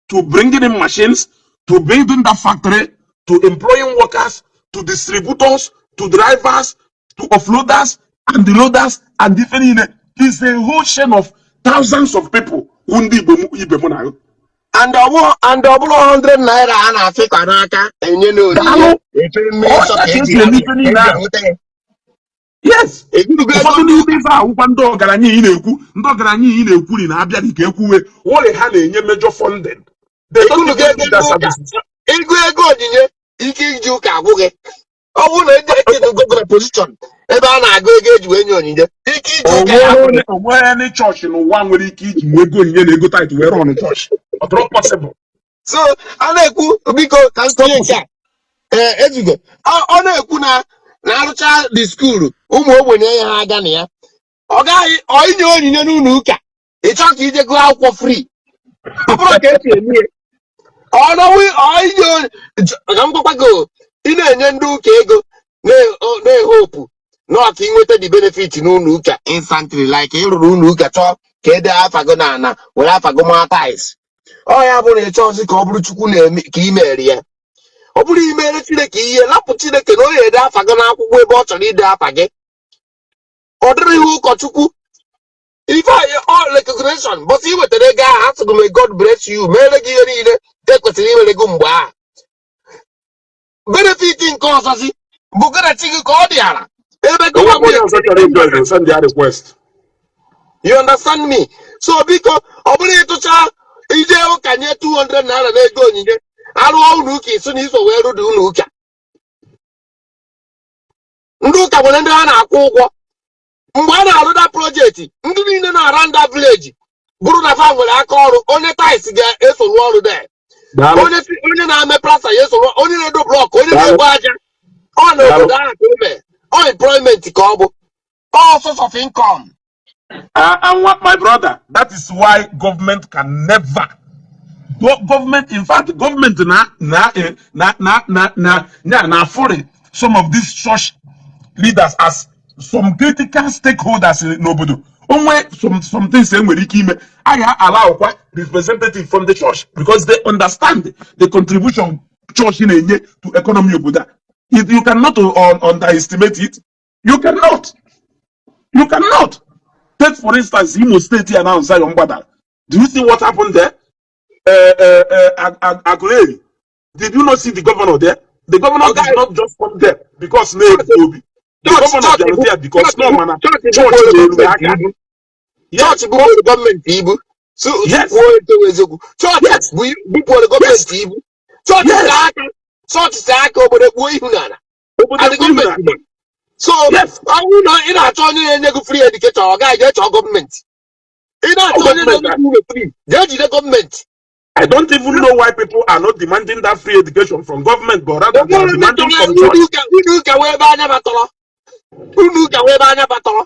to bringing in machines, to building that factory, to employing workers, to distributors, to drivers, to offloaders and the loaders and different is a whole chain of thousands of people who ndị Igbo ibe mụ na ya. And ọ bụrụ 100 naira a na-afịkọ n'aka enye n'onyinye Daalụ. efe mmiri nsọ Ọ ka ya ka eji esi eme ife niile eji ahụ. enweta ya. Yes. Egurugo ego Ụfọdụ ndị n'ime ụka. ife ahụkwa ndị ọgaranya ị na-ekwu, ndị ọgaranya ị na-ekwuri na-abịa dị ka ekwuwe wọrị ha na-enye major funding. They don't Egurugo even ego do ndị that ụka. services. Ego ego onyinye ike iji ụka agwụ gị. Ọ bụrụ na eji eke na position ebe a na-agụ ego eji wee nye onyinye, ike iji ụka ya agwụ gị. Onwere any chọọchị n'ụwa nwere ike iji nwe ego onyinye na ego tithe wee run chọọchị. Ọ dịrọ possible. So a na-ekwu, biko ka m tinye nke a. Ee, ezugo ọ na-ekwu na na arụcha dị school, ụmụ ogbenye ya ha aga na ya, ọ gaghị ọ inye onyinye n'ụlọ ụka. Ị chọọ ka ije gụọ akwụkwọ free, ọ bụrụ ka esi eme ya, ọ nọwụ ọ inye ka m gwakwa gị o, ị na-enye ndị ụka ego na-ehopu na ọ ka ị nweta the benefit n'ụlọ ụka instantly, like ịrụrụ ụlọ ụka, chọọ ka ede afa gị na ana were afa gị maa tiles. Ọ ya bụ na ị chọọzi ka ọ bụrụ Chukwu na-eme ka ị mere ya. Ọ bụrụ imere Chineke ihe, lapụ Chineke na ọ ya ede afa gị n'akwụkwọ ebe ọ chọrọ ide afa gị. Ọ dịrị ihe ụkọchukwu ife anyị ọ recognition, but ị wetara ego ahụ, asịgị m God bless you, mere gị ihe niile e kwesịrị imere gị mgbe ahụ. Benefit nke ọzọzi bụ gị na chi gị ka ọ dịara ebe gị nwa Onwekwa onye ọzọ chọrọ ịjoin, send ya request. You understand me? So biko, ọ bụrụ ịtụcha ije ụka nye 200 naira na ego onyinye, arụọ ụlọ ụka, isi na iso wee rụda ụlọ ụka. Ndị ụka nwere ndị ha na-akwụ ụgwọ mgbe a na-arụda project. Ndị niile na-ara nda village bụrụ na fa nwere aka ọrụ. Onye tiles ga-eso rụọ ọrụ de Daalụ. onye na-ame plaster ya eso rụọ, onye na-edo block, onye Daalụ. na-egbu aja ọ na Daalụ. obodo ahụ ka o mee ọ employment ka ọ bụ ọ source of income. And what, my brother, that is why government can never go, government, in fact, government na na eh, na na na na na na for some of these church leaders as some critical stakeholders n'obodo, onwe some things e nwere ike ime, a ga-allow kwa representative from the church because they understand the contribution church na-enye to economy obodo a. You cannot underestimate it. You cannot. You cannot. Take for instance Imo State here now, Zion gbadara. Do you see what happened there? Aguleri. Did you not see the governor there? The governor Oga, did not just come there because na Ebuka Obi. The church governor church bịara bụ there because church no bụ mana church church bụkwuoro na-eru gọọmenti aka. ibu. Yes, Chọọchị bụkwuoro gọọmenti ibu. Yes, Kwuo eto eziokwu, chọọchị yes, bụ bụkwuoro yes, gọọmenti ibu. Chọọchị yes. saa aka, chọọchị saa aka, obodo kpuo ihu n'ala. Obodo and ekwu ihu gọọmenti n'ala. ma so Yes, ọ bụrụ na ị na-achọ onye na-enye gị free education, ọ gaghị jee chọọ gọọmenti. Ị ọ na-achọ onye gọọmenti. na-enye gị ụlọ free, jee jide gọọmenti. I don't even know why people are not demanding that free education from government, but rather they are Onwere ndị demanding chọrọ from unu church. ụka, unu ụka wee ebe anya batọrọ, unu ụka wee ebe anya batọrọ.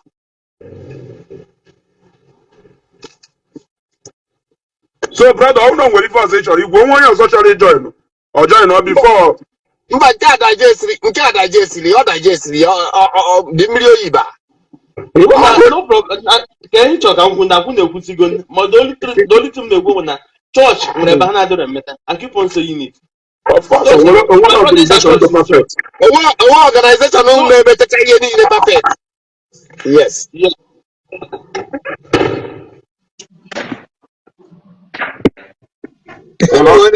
So, brother, ọ bụrụ na o nwere ife ọzọ ị chọrọ igwe, onwe onye ọzọ chọrọ ịjoin, ọ join ọ before. Mba, nke a digesiri, nke a digesiri, ọ digesiri dị mmiri oyi ba. Mba, no problem. Ka anyị chọrọ ka m kwụ na akwụ na-ekwusigo, ma the only thing m na-ekwu bụ na chọọchị nwere ebe ha na-adịrọ emeta. I keep on saying it. Of course, Church, onwere my onwere brother is a organization church. dị perfect. Onwe organization No, na-emechacha ihe niile perfect. Yes. yeah. Hello?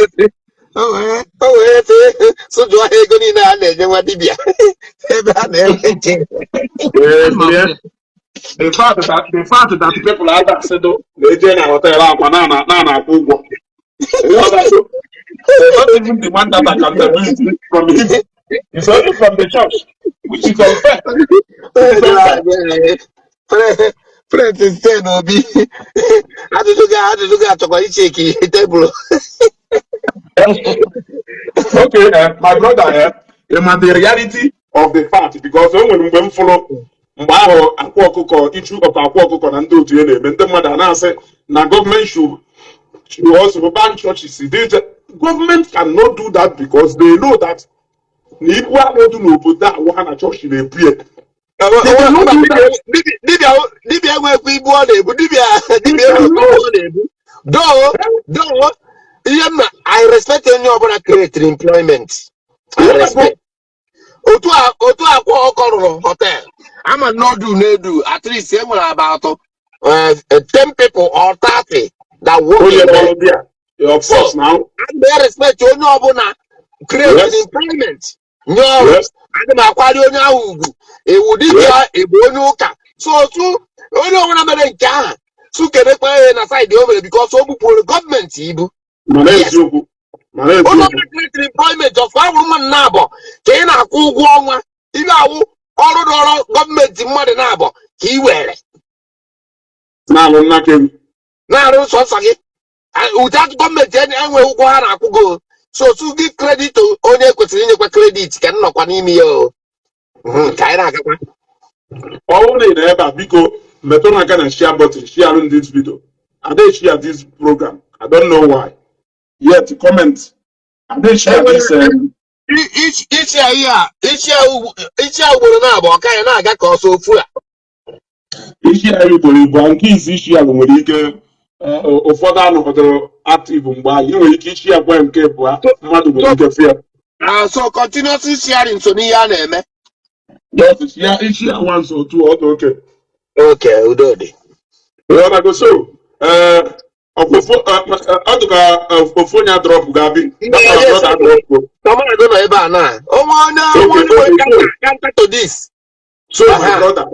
O wee sị sụjụọ ha ego niile a na-enye nwa dibịa ebe a na-enwe nche. Ee, Ana m afụ yeah. ya. The fact that people are asịdụ na-eje na hotel akwa na na akwụ ụgwọ. So they don't even demand that accountability from him. It's only from the church, which is unfair. It is unfair. Prince Sten Obi, ajụjụ gị achọkwa icheki tebụl. Okay, my brother, ma the reality of the fact, because o nwere mgbe m fụrụ mgbe ahụ Akwa Ọkụkọ, issue of Akwa Ọkụkọ na ndị otu ya na-eme, ndị mmadụ a na-asị na gọọmenti should also ban churches. Government cannot do that because they know that na ibu alụ dị n'obodo a wụ ha na chọọchị na-ebu ya. They cannot Mba, do that. dibịa dibịa enwekwa ibu ọ na-ebu, dibịa They dibịa enwekwa ibu cannot. ọ na-ebu. Doo ihe m na I respect onye ọbụla create employment. I Yeah, respect otu a otu Akwa Ọkọ rụrụ hotel ama n'ọdụ n'edu, at least e nwere about 10 people or 30 that work Onye in there. ọrụ dị a, of So course now. a na respect onye ọbụla create employment, nye ọrụ. Adị m akwari onye ahụ ugwu ewu dibịa ebu onye ụka. So otu onye ọbụla mere nke ahụ, sukenekwa ya na side o mere because o bupụrụ gọọmenti ibu. Mana Yes. eziokwu, mana Onye eziokwu. ọbụla create employment of awụrụ mmadụ na-abọ ka ị na-akwụ ụgwọ ọnwa ibe awụ ọrụ dọrọ gọọmenti mmadụ na-abọ ka ị were Na-alụ nnaka egwu. Na-arụ sọsọ gị without gọọmenti enweghị ụgwọ ha na-akwụ gị. So to give credit to onye kwesịrị inyekwa credit ka m nọkwa n'ime ya o. Ka anyị na-agakwa. Ọ bụrụ na ị nọ ebe a, biko metụ n'aka na share button, share this video. Ada share this program. I don't know why. Yet comment. Ada share Enwere this ichi a ihe a ichi a ugboro na-abụ ọka ya na-aga ka ọsọ ofu a. Isi anyị ugboro igbo nke izi isi ya nwere ike ụfọdụ anọgidere active mgbe ahụ, ị nwere ike isi ya gwa nke abụọ mmadụ nwere ike fụ ya. Ah, so continuously sharing so n'ihe a na-eme. Just ya isi ya once or two, ọ dị oke. Okay, udo dị. Ịghọtago? So ee, ọkwa ọ dị ka ofu onye adrop ga-abị. Ndị That our yes, brother adrop. Tomago nọ ebe a na onwe onye onwe Okay, onye nwere okay, so counter to this. So my brother,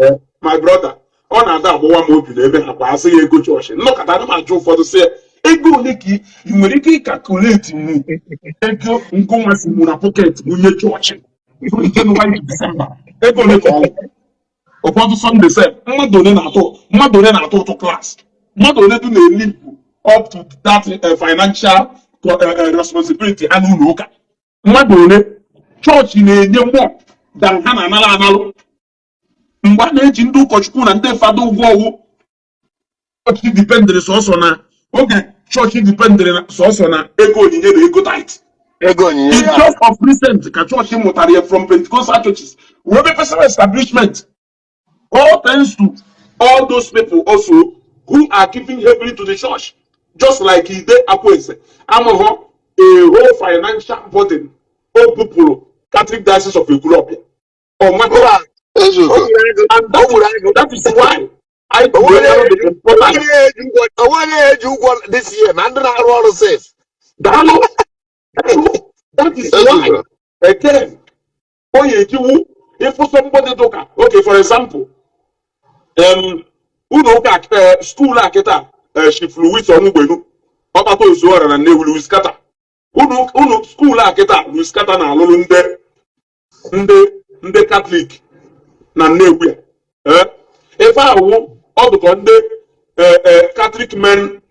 my brother, ọ na-ada agbawa m obi na ebe ha kwa asị ya ego chọọchị nnọkọta. Ana m ajụ ụfọdụ sị ya ego ole ka ị nwere ike ịcalculate mu ego ngụnwa si mụ na pocket nwunye chọọchị from January to December, ego ole ka ọ wụ? Ụfọdụ Sunday sef, mmadụ ole na-atụ ụtụ class, mmadụ ole dị na-elive up to that financial responsibility ha n'ụlọ ụka, mmadụ ole chọọchị na-enye more than ha na-anara analụ. Mgbe a na-eji ndị ụkọchukwu na ndị fada ụgwọ ọwụ chọọchị dependịrị sọsọ na oge chọọchị dependịrị sọsọ na ego onyinye na ego tithe. Ego onyinye It's ya. just of recent ka chọọchị mụtara ya from Pentecostal churches wee mepesara establishment. All thanks to all those people also who are giving heavily to the church, just like Ide Akweze amụghọ a whole financial burden o bupụrụ Catholic Diocese of Ekwulobia ọmaka. Mba, Ezugo. o gburu agụ. And O that gburu is agụ. that is why I Onwe wee onye mara eji the ụgwọ, importance. onwe onye eji ụgwọ, onwe onye eji ụgwọ this year ma ndị na-arụ ọrụ sef. Daalụ, daalụ. That is why Ezugo. again o ya ejiwu ịfụ somebody dụka, okay, for example, ụlọ ụka, school a kịta, Chief Louis Onwugbenu, ọkpata ozuọra na Nnewi, Louis Carter, ụlọ school a kịta Louis Carter na-alụrụ ndị Catholic na Nnewi a, ife ahụ ọdụkọ ndị Catholic Men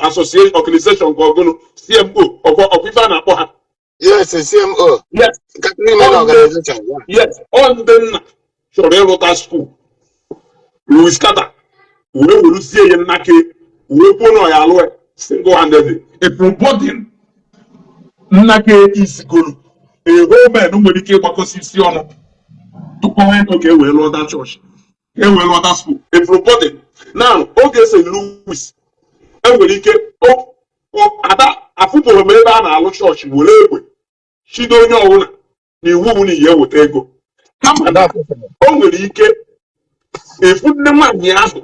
Association Organization ka ọgụnụ CMO ọkwa ife a na-akpọ ha. Yes, CMO. Yes. Catholic Men ọ ndị Organization. Yeah. Yes, ọ ndị nna chọrọ ịrụta school Louis Carter wee weruzie ya nnake wee kwuo na ọ ya alụ ya single handedly. Everybody nnake isigolu a whole man nwere ike ịgbakọsi isi ọnụ tụkọọ ego ka e wee lụọ that church, ka e wee lụọ that school. Everybody now oge St. Louis enwere ike ada afụbụrụ m ebe a na-alụ chọọchị were egbe chido onye ọbụla na iwu bụ na ihe eweta ego, kama na o nwere ike efu nne nwaanyị ahụ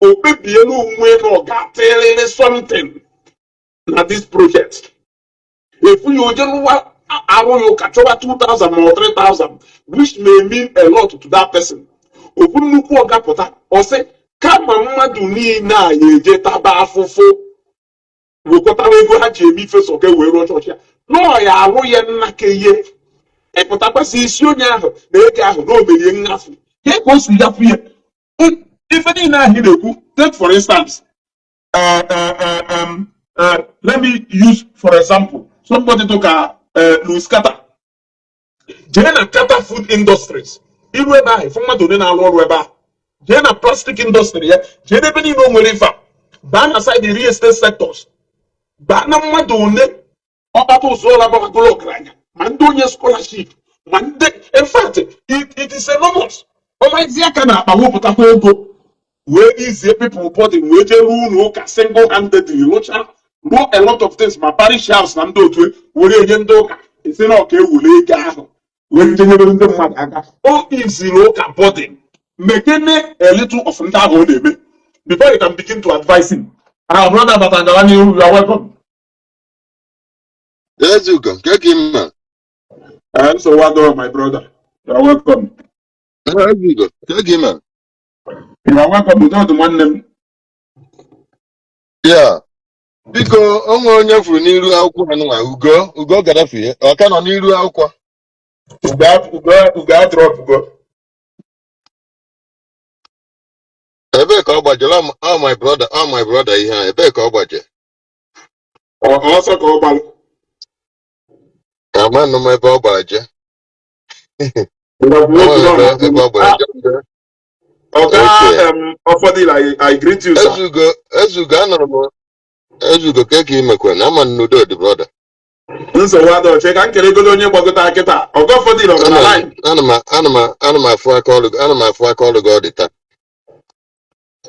o kpebie n'onwe na ọ ga-atịrịrị something na this project, efu ya oje rụwa arụ ya ụka chọwa 2000 ma ọ 3000, which may mean a lot to that person. Ofu nnukwu ọga pụta, ọ sị kama mmadụ niile a ya eje taba afụfụ wekọtara ego ha ji eme ife sọ ka e wee rụọ chọọchị ya nọọ ya arụ ya nna ka ihe ịpụtakwasị isi onye ahụ na ego ahụ na omerie nhafu ka o si gafu ya. Ife niile ahụ ị na-ekwu, take for instance, let me use for example somebody dịka Louis Carter. Jee na Carter Food Industries, iru ebe ahụ ịfụ mmadụ onye na-arụ ọrụ ebe ahụ. Jee na plastic industry ya, jee n'ebe niile o nwere ife a, baa na side real estate sectors, baa na mmadụ one ọkpata ụzọla gbagoro ọgaranya, ma ndị onye scholarship, ma ndị, in fact, it is enormous. Ọmazi aka na akpa wepụtakwa ego wee izie people body wee jee ruo ụlọ ụka single handedly rụcha, rụọ a lot of things, ma parish house na ndị otu were enye ndị ụka esi na ọka ewule ego ahụ wee jenyere ndị mmadụ aka. O iziri ụka body mekene a little of ndị ahụ ọ na-eme before you can begin to advise him. Our brother Batangala n'ihu, you are welcome. Ezugo, nke ka mma. Nsogbu adịrọ, my brother, you are welcome. Ezugo, nke ka mma. You are welcome. Udo dị, nwanne m. Ya, biko, onwe onye furu n'iru akwụkwọ anụnwa, Ugo, Ugo Gaddafi, ọ ka nọ n'iru akwụkwọ? Ugo, Ugo, Ugo adrop go. Ebee ka ọ gbajere? Ọ my brother, ọ my brother ihe a, ebee ka ọ gbaje? Ọsọ ka ọ gbalụ. Amanụ m ebe ọ gbara je. Ngwa kwuo okwu Amaghị nọ ebe na ebe ọ gbara Ah, je. Oga. Okay. Ọfọdụla, I greet you, sir. Ezugo, Ezugo, anụrụ m Ezugo ka ka imekwe na ama n'udo dị, brother. Nsogbu adọche ka m kelegodo onye gbagota kịta. Ọga Ọfọdụla ọ nọ na Ana m line? ana m afụ aka ọrụ, ana m afụ aka ọrụ gị all the time.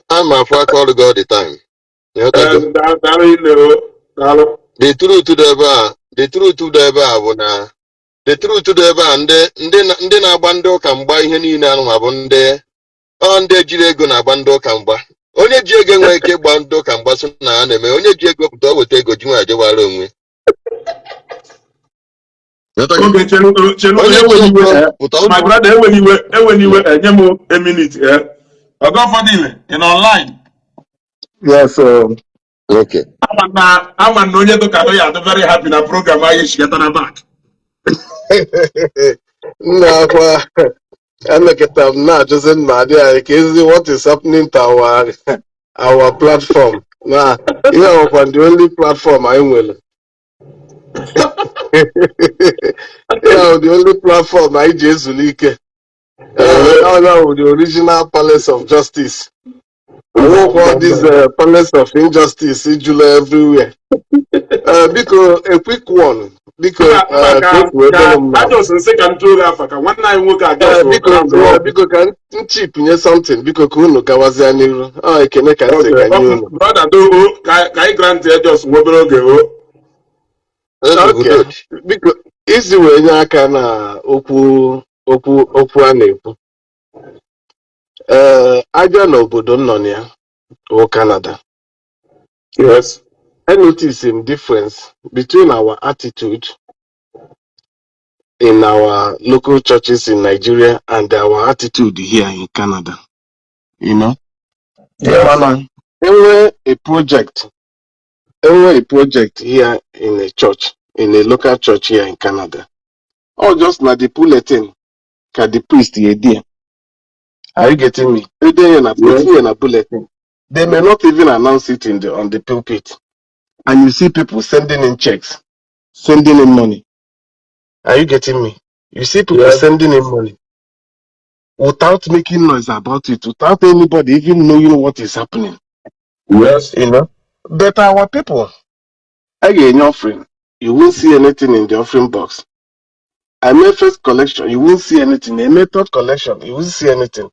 Ana m afụ aka ọrụ gị all the time. Ịghọtago? Daalụ ine o. Daalụ. The truth dị ebe a, the truth dị ebe a bụ na the truth dị ebe a, ndị na-agba ndị ụka mgba ihe niile anụnwa bụ ndị ọ ndị jiri ego na-agba ndị ụka mgba. Onye ji ego enweghị ike ịgba ndị ụka mgba sị na ha na-eme. Onye ji ego pụta, o weta ego ji nwa jewara onwe. Ịghọtago? Oge chelu chelu. Onye ji Enweghị iwe. ego pụta My brother, enweghị iwe, enweghị iwe, enye m a minute. Ọga Ọfọdụile, ị nọ online? Yes. Okay. Ama na onye dụka ya adị very happy na program anyị chigatara back. Nna akwa emekọta m na-ajụzi nna adị anyị ka ezi what is happening to our platform, na ihe ọkwa the only platform anyị nwere, ihe ahụ the only platform anyị ji ezulike. Ọnya bụ the original palace of justice. Nwekwa this palace of injustice jụrụ everywhere. Biko, a quick one. Biko, Mba mba, ka ka o kwuo ka ebere m na ajọs nsị ka m tụọ gị afa ka nwanne anyị nwoke Ee, ajọs biko round ee, up. Biko, ka m chipụnye something. Biko, ka unu gawazie n'iru. Ọ ekene ka m sị Okay, ka nye unu. Brother do o ka anyị grant ya just nwa obere oge o. Nsogbu. Okay. Good. Biko, isi wee nye aka na okwu a na-ekwu. Ee, abịa n'obodo m nọ na ya bụ Canada, I notice a difference between our attitude in our local churches in Nigeria and our attitude here in Canada. Mana enwe a project here in a church, in a local church here in Canada, or just na the bulletin ka the priest ede. Are you getting me? Ede ya na Yes. tinye na bulletin. They may not even announce it in the on the pulpit. And you see people sending in checks, sending in money. Are you getting me? You see people Yes. sending in money without making noise about it, without anybody even knowing what is happening. But our people, I get an offering. You won't see anything in the offering box. I made first collection, you won't see anything. A method collection, you won't see anything.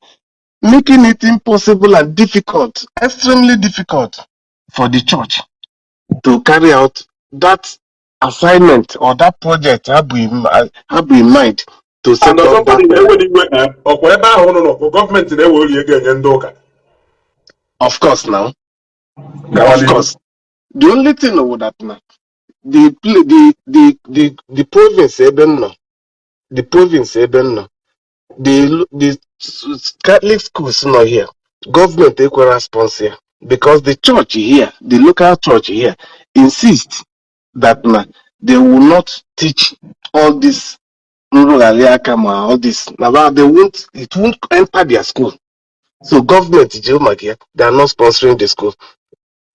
Making it impossible and difficult, extremely difficult for the church to carry out that assignment or that project have in mind to And set up that ọzọkwa enwere igwe ọkwa ebe ahụ ụnụ nọ bụ gọọmenti na-ewe ori ego enye ndị ụka. Of course now. Gawa Of n'ihu. course. The only thing with that now, the pla- the province ebe m nọ, the province ebe m nọ, the Catholic schools nọ here, government ekwere sponsor ya because the church here, the local church here, insist that na they will not teach all this nrụgharị aka ma all this na ba they won't, it won't enter their school. So government ji maka ya, they are not sponsoring the school.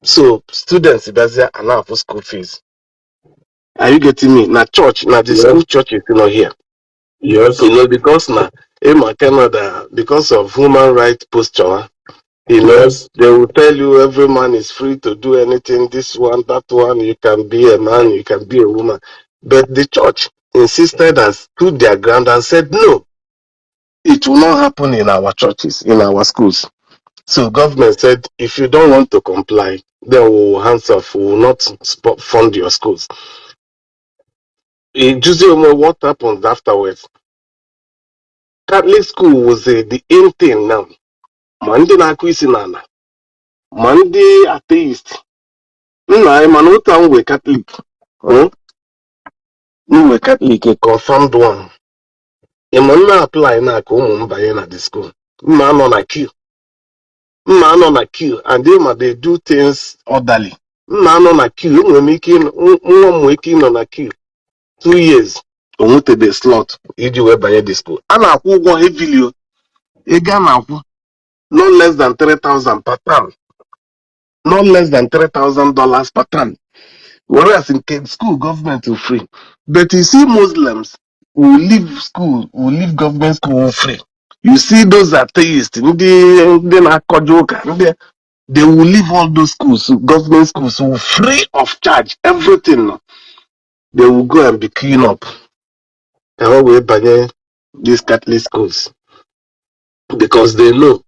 So students bịazịa ana afụ school fees. Are you getting me? Na church, na the school churches nọ here. Because na in Canada, because of human rights posture, they will tell you every man is free to do anything, this one, that one, you can be a man, you can be a woman. But the church insisted and stood their ground and said, "No, it will not happen in our churches, in our schools." So government said, "If you don't want to comply, then we will hands off, we will not fund your schools." In Juzi, what happened afterwards? Catholic school was the in thing now. Ma ndị na-akụ isi n'ala, ma ndị atheist. Nna anyị mana otu a m wee Catholic. M wee Catholic, a confirmed one. Ị ma nna apply na ka ụmụ m banye na the school. Mma anọ na queue. Mma anọ na queue and they ma they do things orderly. Mma anọ na queue, enwere m ike nwa m nwere ike ịnọ na queue 2 years o nwetebe slot iji wee banye the school. A na-akwụ ụgwọ heavily o. Ego a na-akwụ no less than 3,000 per term. No less than $3,000 per term. Whereas in school, government will free. But you see Muslims will leave school, will leave government school free. You see those atheists, ndị na-akọjọ ụka, ndị they will leave all those schools, government schools, will free of charge, everything. They will go and be clean up. Ka ha wee banye these Catholic schools because they know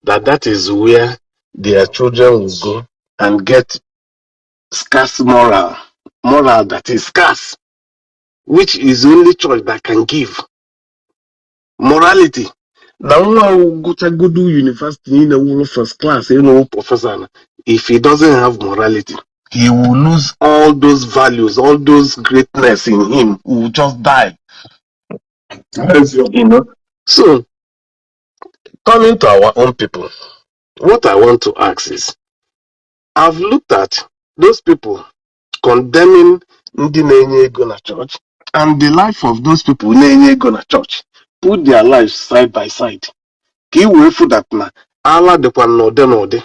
that that is where their children will go and get scarce moral, moral that is scarce, which is only church that can give morality. Na nwa gụchagodu university niile wụrụ first class ịnụ professor na if he doesn't have morality, he will lose all those values, all those greatness in him will just die. Eziokwu. So, coming to our own people, what I want to ask is, I've looked at those people condemning ndị na-enye ego na church and the life of those people na-enye ego na church, put their lives side by side ka ị wee fụ that na ala dịkwa n'ụdị n'ụdị,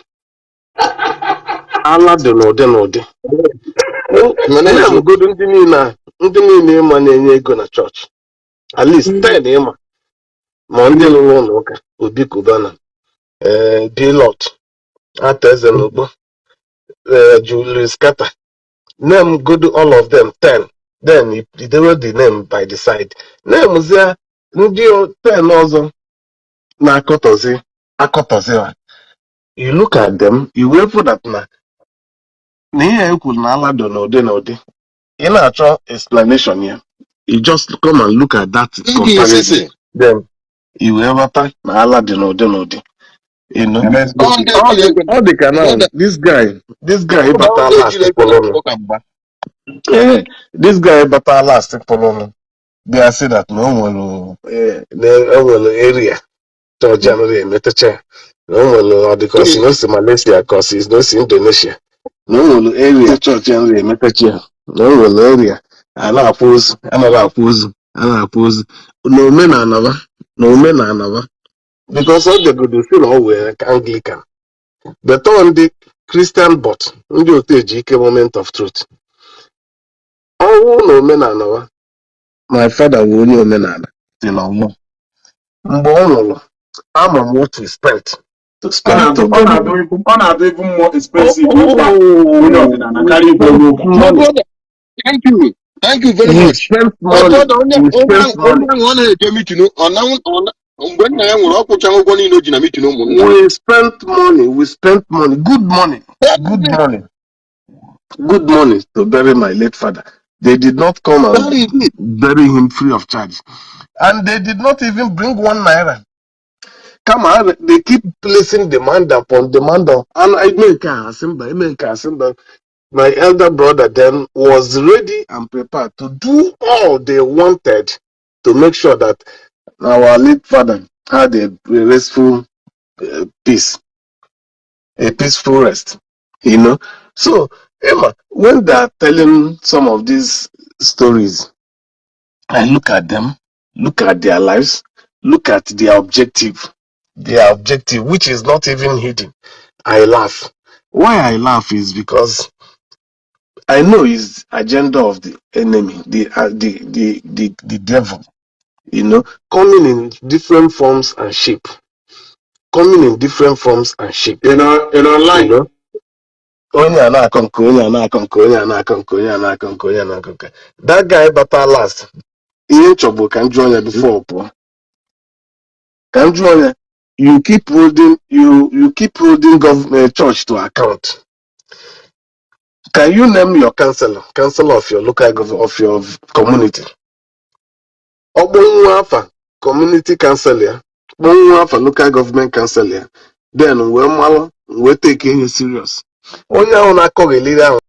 ala dị n'ụdị n'ụdị. Mana eziokwu. Na-amụgodo ndị niile a, ndị niile ịma na-enye ego na chọọchị, at least 10 ịma ma ndị lụrụ ụlọ ụka, Obi Cubana, ee, Bilot Ata Eze n'Ugbo, ee, Julius Carter, name godo all of them 10. Then idewe the name by the side. Namezie ndị 10 ọzọ na-akọtọzi akọtọzi ha. You look at them, you wee fụ that na ihe e kwuru na ala dị n'ụdị na ụdị. Ị na-achọ explanation ya. You just come and look at that Ndị comparison. isisi. Then i wee ghọta na ala dị n'ụdị n'ụdị. Ọ ndị Ọ ejiri dị ego ọ dị ka now brother, this guy ọ bata ndị last ejiri ego kpọrọ na-agba ụka mgba. ee, this guy bata last kpọrọ bịa sị that na o nwere na o nwere area chọọchị anaghị emetecha ya, na o nwere, ọ dị ka ọ si na o si Malaysia, ka ọ si na o si Indonesia, na o nwere area chọọchị anaghị emetecha ya, na o nwere area a na-akwa ozu, anaghị akwa ozu, a na-akwa ozu na omenala ba, na omenala ba, because ọ bịagodo si na ọ wee Anglican, but ọ ndị Christian, but ndị otu eji ike moment of truth ọnwụ na omenala wa. My father wụ onye omenala till ọnwụ. Mgbe ọ nwụrụ, ama m what we spent to Ọ spend na-adụ to ọ bury. na-adụ even more expensive ịkwa onye Oh, ọdịnala we karịa ikwe spent onye ụka. My money. brother, thank you. Thank you very We much. spent My money. brother, onye We onye spent ahụ onye money. ahụ ọ na-eje meeting ọ na mgbe nna ya nwụrụ, ọ kwụcha ụgwọ niile o ji na meeting ụmụnna. We spent money. We spent money. Good money. Good money. Good money to bury my late father. They did not come That and is it. bury him free of charge. And they did not even bring ₦1. Come on, they keep placing demand upon demand on. And I make a simba, I make a simba. My elder brother then was ready and prepared to do all they wanted to make sure that our late father had a restful peace, a peaceful rest. So, Emma, when they are telling some of these stories, I look at them, look at their lives, look at their objective, which is not even hidden. I laugh. Why I laugh is because I know is agenda of the enemy, the devil, coming in different forms and shape, coming in different forms and shape. In You online. know, onye a na-akọ nke onye a na-akọ nke onye a na-akọ nke onye a na-akọ nke onye a na-akọ nke. That guy bata last, ihe m chọbụ ka m jụọ ya before ọ pụọ. Ka m jụọ ya, you keep holding government church to account. Can you name your councillor of your local government, of your community? Ọkpọnwụ afa community council ya, kpọnwụ afa local government council ya, then wee malụ wee take ihe serious. Onye ahụ na-akọgheliri ahụ.